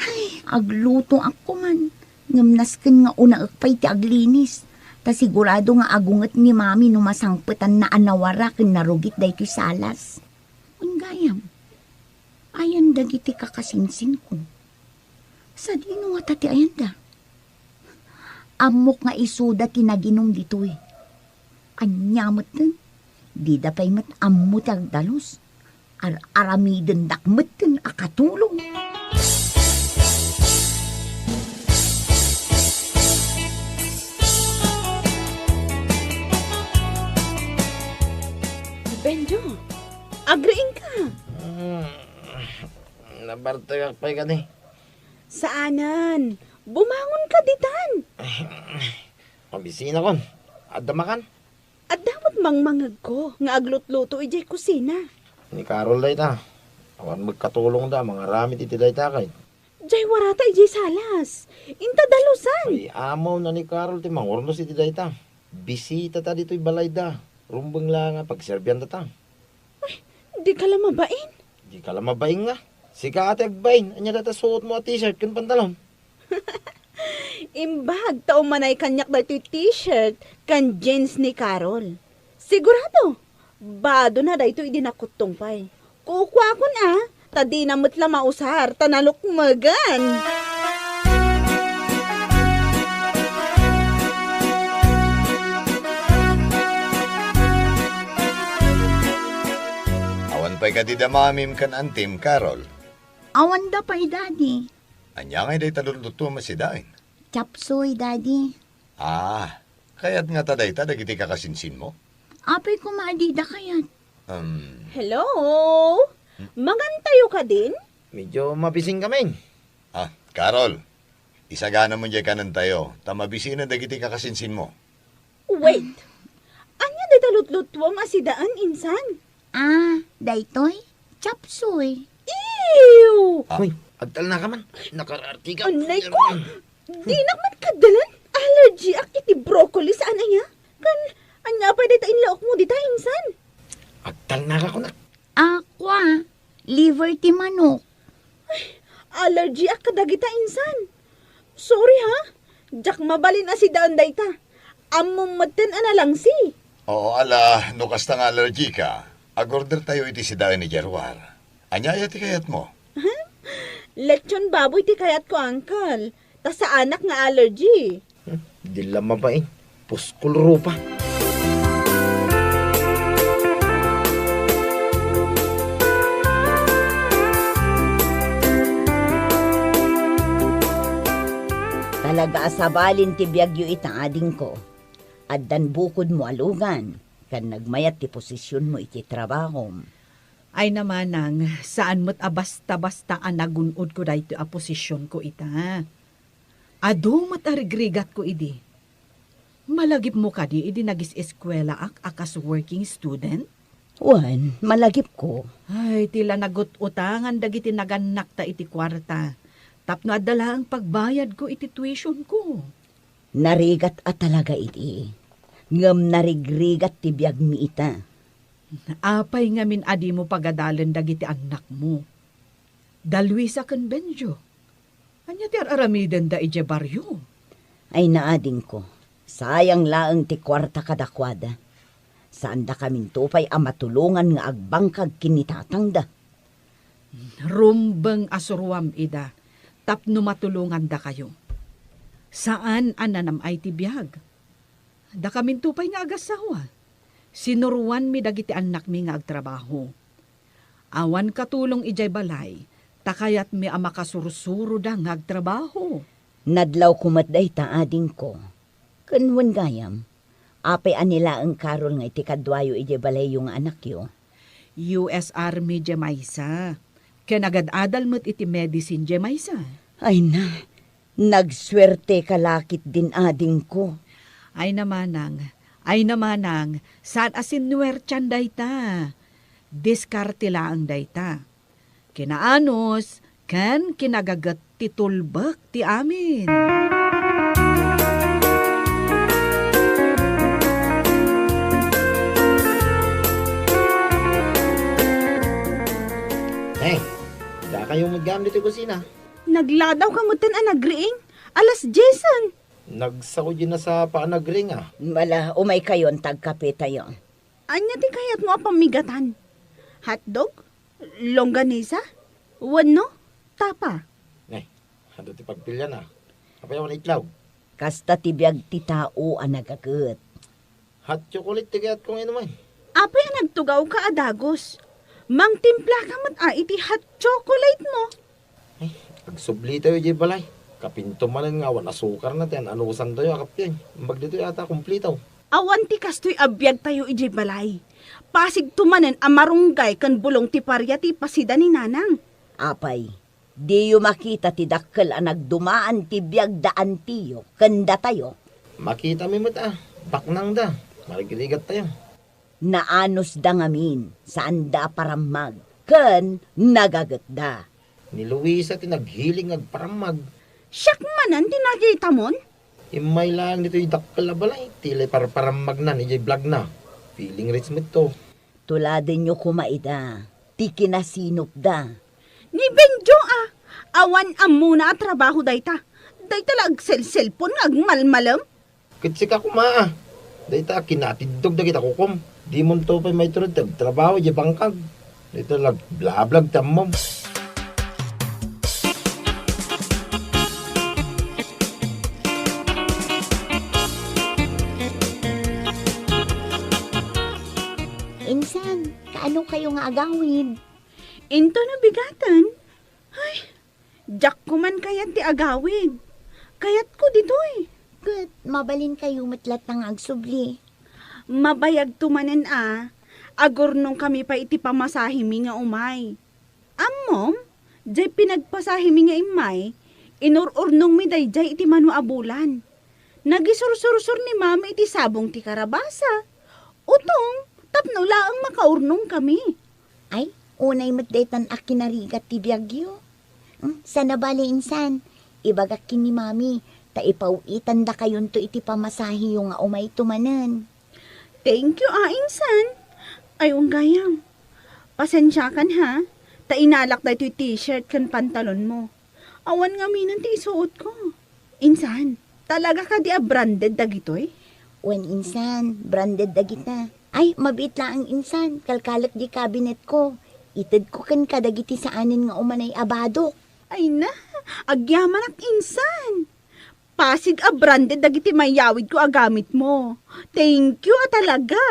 Ay, aglutoak koman, ngem nasken nga unaek pay ti aglinis, ta sigurado nga agunget ni Mami no masangpetanna a nawara ken narugit daytoy salas. Wen gayam, ayan dagiti kakasinsinko. Sadino ngata ti ayanda? Ammok nga isuda ti naginum ditoy. Ania metten, dida pay met ammo ti agdalus. Ar-aramidendak metten a katulong. Benjo, agriingka. Hmm, nabartekak pay kadi. Saanen, bumangonka ditan. Mabisinakon. Adda makan? Adda met mangmangegko nga aglutluto idiay kusina. Ni Carol dayta. Awan met katulongda a mangaramid iti dayta ket. Diay warata idiay salas. Inta dalusan. Ay, amawna ni Carol ti mangurnos iti dayta. Bisitata ditoy balayda. Rumbeng la nga pagserbiandata. Ay, dika la mabain. Dika la mabain nga. Sika ti agbain. Ania dayta suotmo a t-shirt ken pantalon? Imbag ta umanay kaniak daytoy t-shirt ken jeans ni Carol. Sigurado, badona daytoy idi nakuttong pay. Kukuakon a, ta dina met la mausar ta nalukmegen. Awan pay kadi da mamim ken antim, Carol? Awanda pay, Daddy. Ania ngay dayta lutlutuam a sidaen? Chop suey, Daddy. Ah, kayat ngata dayta dagiti kakasinsinmo? Apay koma a dida kayat? Um. Hello? Hmm? Mangantayo kadin? Medyo mabisinkami. Ah, Carol, isaganamon diay kanentayo, ta mabisinen dagiti kakasinsinmo. Wait! Ania dayta lutlutuam a sidaen, insan? Ah, daytoy? Chop suey. Ew! Ah. Uy, agtalnaka man. Nakarartiga. Anay ko! Dinak man kadalen. Allergyak iti broccoli saan aya. Kan, ania pay dayta inlaokmo dita, insan? Agtalnaka kunak. Aqua, liver ti manok. Ay, allergyak kadagita, insan. Sorry, ha? Diak mabalin a sidaen dayta. Ammom metten a nalangsi. Oo, ala, no kasta nga allergika, agordertayo iti sidaen idiay ruar. Ania aya ti kayatmo? Lechon baboy ti kayatko, uncle. Ta saanak nga allergy. Hmm, di la mabain. Puskol rupa. Talaga a sabalin ti biagyo ita, adingko. Addan bukodmo a lugan, ken nagmayat ti posisionmo iti trabahom. Ay, namanang, saan met a basta-basta a nagun-odko daytoy a posisionko ita. Adu met a rigrigatko idi. Malagipmo kadi idi nagis-eskuelaak a kas working student? Wen, malagipko. Ay, ti la nagut-utangan dagiti nagannakta iti kuarta, tapno adda laeng pagbayadko iti tuitionko. Narigat a talaga idi, ngem narigrigat ti biagmi ita. Apay ngamin a dimo pagadalen dagiti annakmo? Da Luisa ken Benjo, ania ti ar-aramidenda idiay barrio? Ay, naadingko, sayang laeng ti kuarta kadakuada. Saandakaminto pay a matulongan nga agbangkag ken ni tatangda. Rumbeng a suruam ida tapno matulongandakayo. Saan a nanam-ay ti biag. Dakaminto pay nga agassawa, sinuroanmi dagiti annakmi nga agtrabaho. Awan katulong idiay balay, ta kayatmi a makasursuroda nga agtrabaho. Nadlawko met dayta, adingko. Ken wen gayam, apay a ni laeng Carol nga iti kaduayo idiay balayyo nga anakyo? U S Army diay maysa, ken agad-adal met iti medicine diay maysa. Ay na, nagsuerteka la ketdin, adingko. Ay na manang, ay na manang, saan a sinuertian dayta. Diskarte laeng dayta. Kinaanus ken kinagaget ti tulbek ti amin. Hey, dakayo met gayam ditoy kusina. Nagladawka metten a nagriing? Alas diesen. Nagsao diay nasapa a nagriing, a. Mala, umaykayon ta agkapetayo. Ania ti kayatmo a pammigatan? Hotdog? Longganisa? Wenno tapa? Nay, adu ti pagpilian, a. Apay awan itlog? Kasta ti biag ti tao a nagaget. Hot chocolate ti kayatko nga inumay. Apay a nagtugawka a dagus? Mangtimplaka met a iti hot chocolate mo. Ay, agsublitayo idiay balay. Kapinto manen nga awan asukarna ti an-anusantayo a kapiay. Imbag ditoy ata, kumplito. Awan ti kastoy a biagtayo idiay balay. Pasigto manen a marunggay ken bulong ti paria ti ipasida ni Nanang. Apay, diyo makita ti dakkel a nagdumaan ti biag da antiyo ken datayo? Makitami met a baknangda. Marigrigattayo. Naanusda ngamin, saanda a parammag, ken nagagetda. Ni Luisa ti naghiling nga agparammag. Siak manen ti nakitamon? Immay laeng ditoy dakkel a balay, ti la iparparammagnan idiay blogna. Feeling rich metto. Tuladenyo koma ida, ti kinasinopda. Ni Benjo a, awan ammona a trabaho dayta. Dayta la agselselpon nga agmalmalem. Ket sika koma, a. Dayta a kinatiddog dagiti kukom. Dimonto pay maiturod ti agtrabaho idiay bangkag. Dayta la agblablog ti ammom. Insan, kaano kayo nga agawid? Intono bigaten? Ay, diak ko man kayat ti agawid. Kayatko ditoy. Ket mabalin kayo met latta nga agsubli. Mabayagto manen a, agurnongkami pay iti pamasahemi nga umay. Ammom, diay pinagpasahemi nga immay, inur-urnongmi daydiay iti mano a bulan. Nagisursursor ni Mami iti sabong ti karabasa, utong, tapno laeng makaurnongkami. Ay, unay met daytan a kinarigat ti biagyo. Hmm, sana bale insan, ibagak ken ni Mami, ta ipaw-itandakayonto iti pamasaheyo nga umayto manen. Thank you, a, insan. Ay, wen gayam. Pasensiakan, ha, ta inalak daytoy t-shirt ken pantalon mo. Awan ngamin ti isuotko. Insan, talaga kadi a branded dagitoy? Wen insan, branded dagita. Ay, mabiit laeng insan, kalkalek di cabinet ko. Itedko ken kadagiti saanen nga umanay a badok. Ay na, agyamanak insan. Pasig a branded dagiti mayawidko a gamitmo. Thank you a talaga.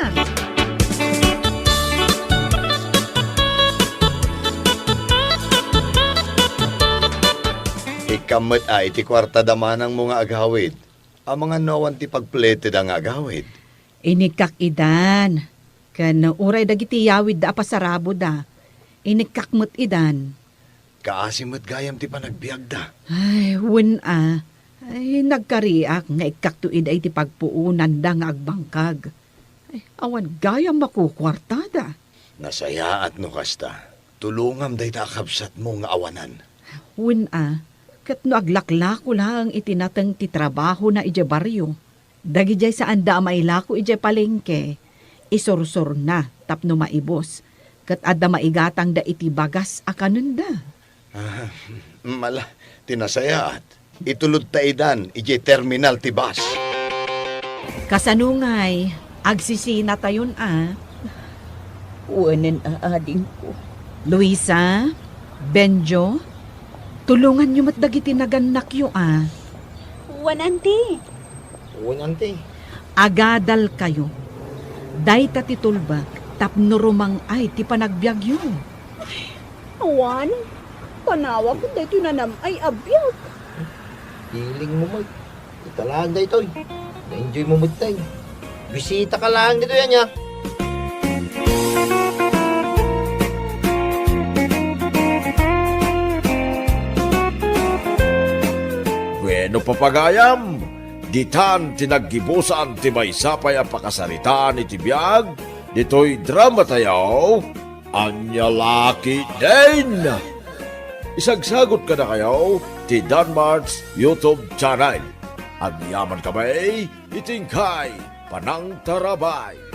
Ikkam met a iti kuarta da manangmo nga agawid. Amangan no awan ti pagpleteda nga agawid. Inikkak idan, ken uray dagiti yawidda a pasaraboda, inikkak met idan. Kaasi met gayam ti panagbiagda. Ay, wen a. Ay, nagkariak nga ikkakto ida iti pagpuonanda nga agbangkag. Ay, awan gayam makukuartada. Nasayaat no kasta. Tulongam dayta a kabsatmo nga awanan. Wen a, ket no aglaklako laeng iti nateng ti trabahona idiay barrio, dagidiay saanda a mailako idiay palengke, isursurna tapno maibus, ket adda maigatangda iti bagas a kanenda. Ah, mala, ti nasayaat. Itulodta idan idiay terminal ti bus. Kasano ngay? Agsisinatayon a. Wenen a adingko. Luisa, Benjo, tulonganyo met dagiti nagannakyo a. Wen, Auntie. Wen, Auntie. Agadalkayo. Dayta ti tulbek tapno rumang-ay ti panagbiagyo. Awan, panawak daytoy nanam-ay a biag. Feeling mo, Mike. Ita laeng daytoy. Na-enjoy mo met tay. Bisita ka laeng ditoy, ania? Bueno, papagayam, ditan ti naggibusan ti maysa pay a pakasaritaan iti biag ditoy drama tayo. Ania la ketdin? Isagsagot kadakayo ti Danmart's YouTube channel. Agyaman kami iti inkay panangtarabay.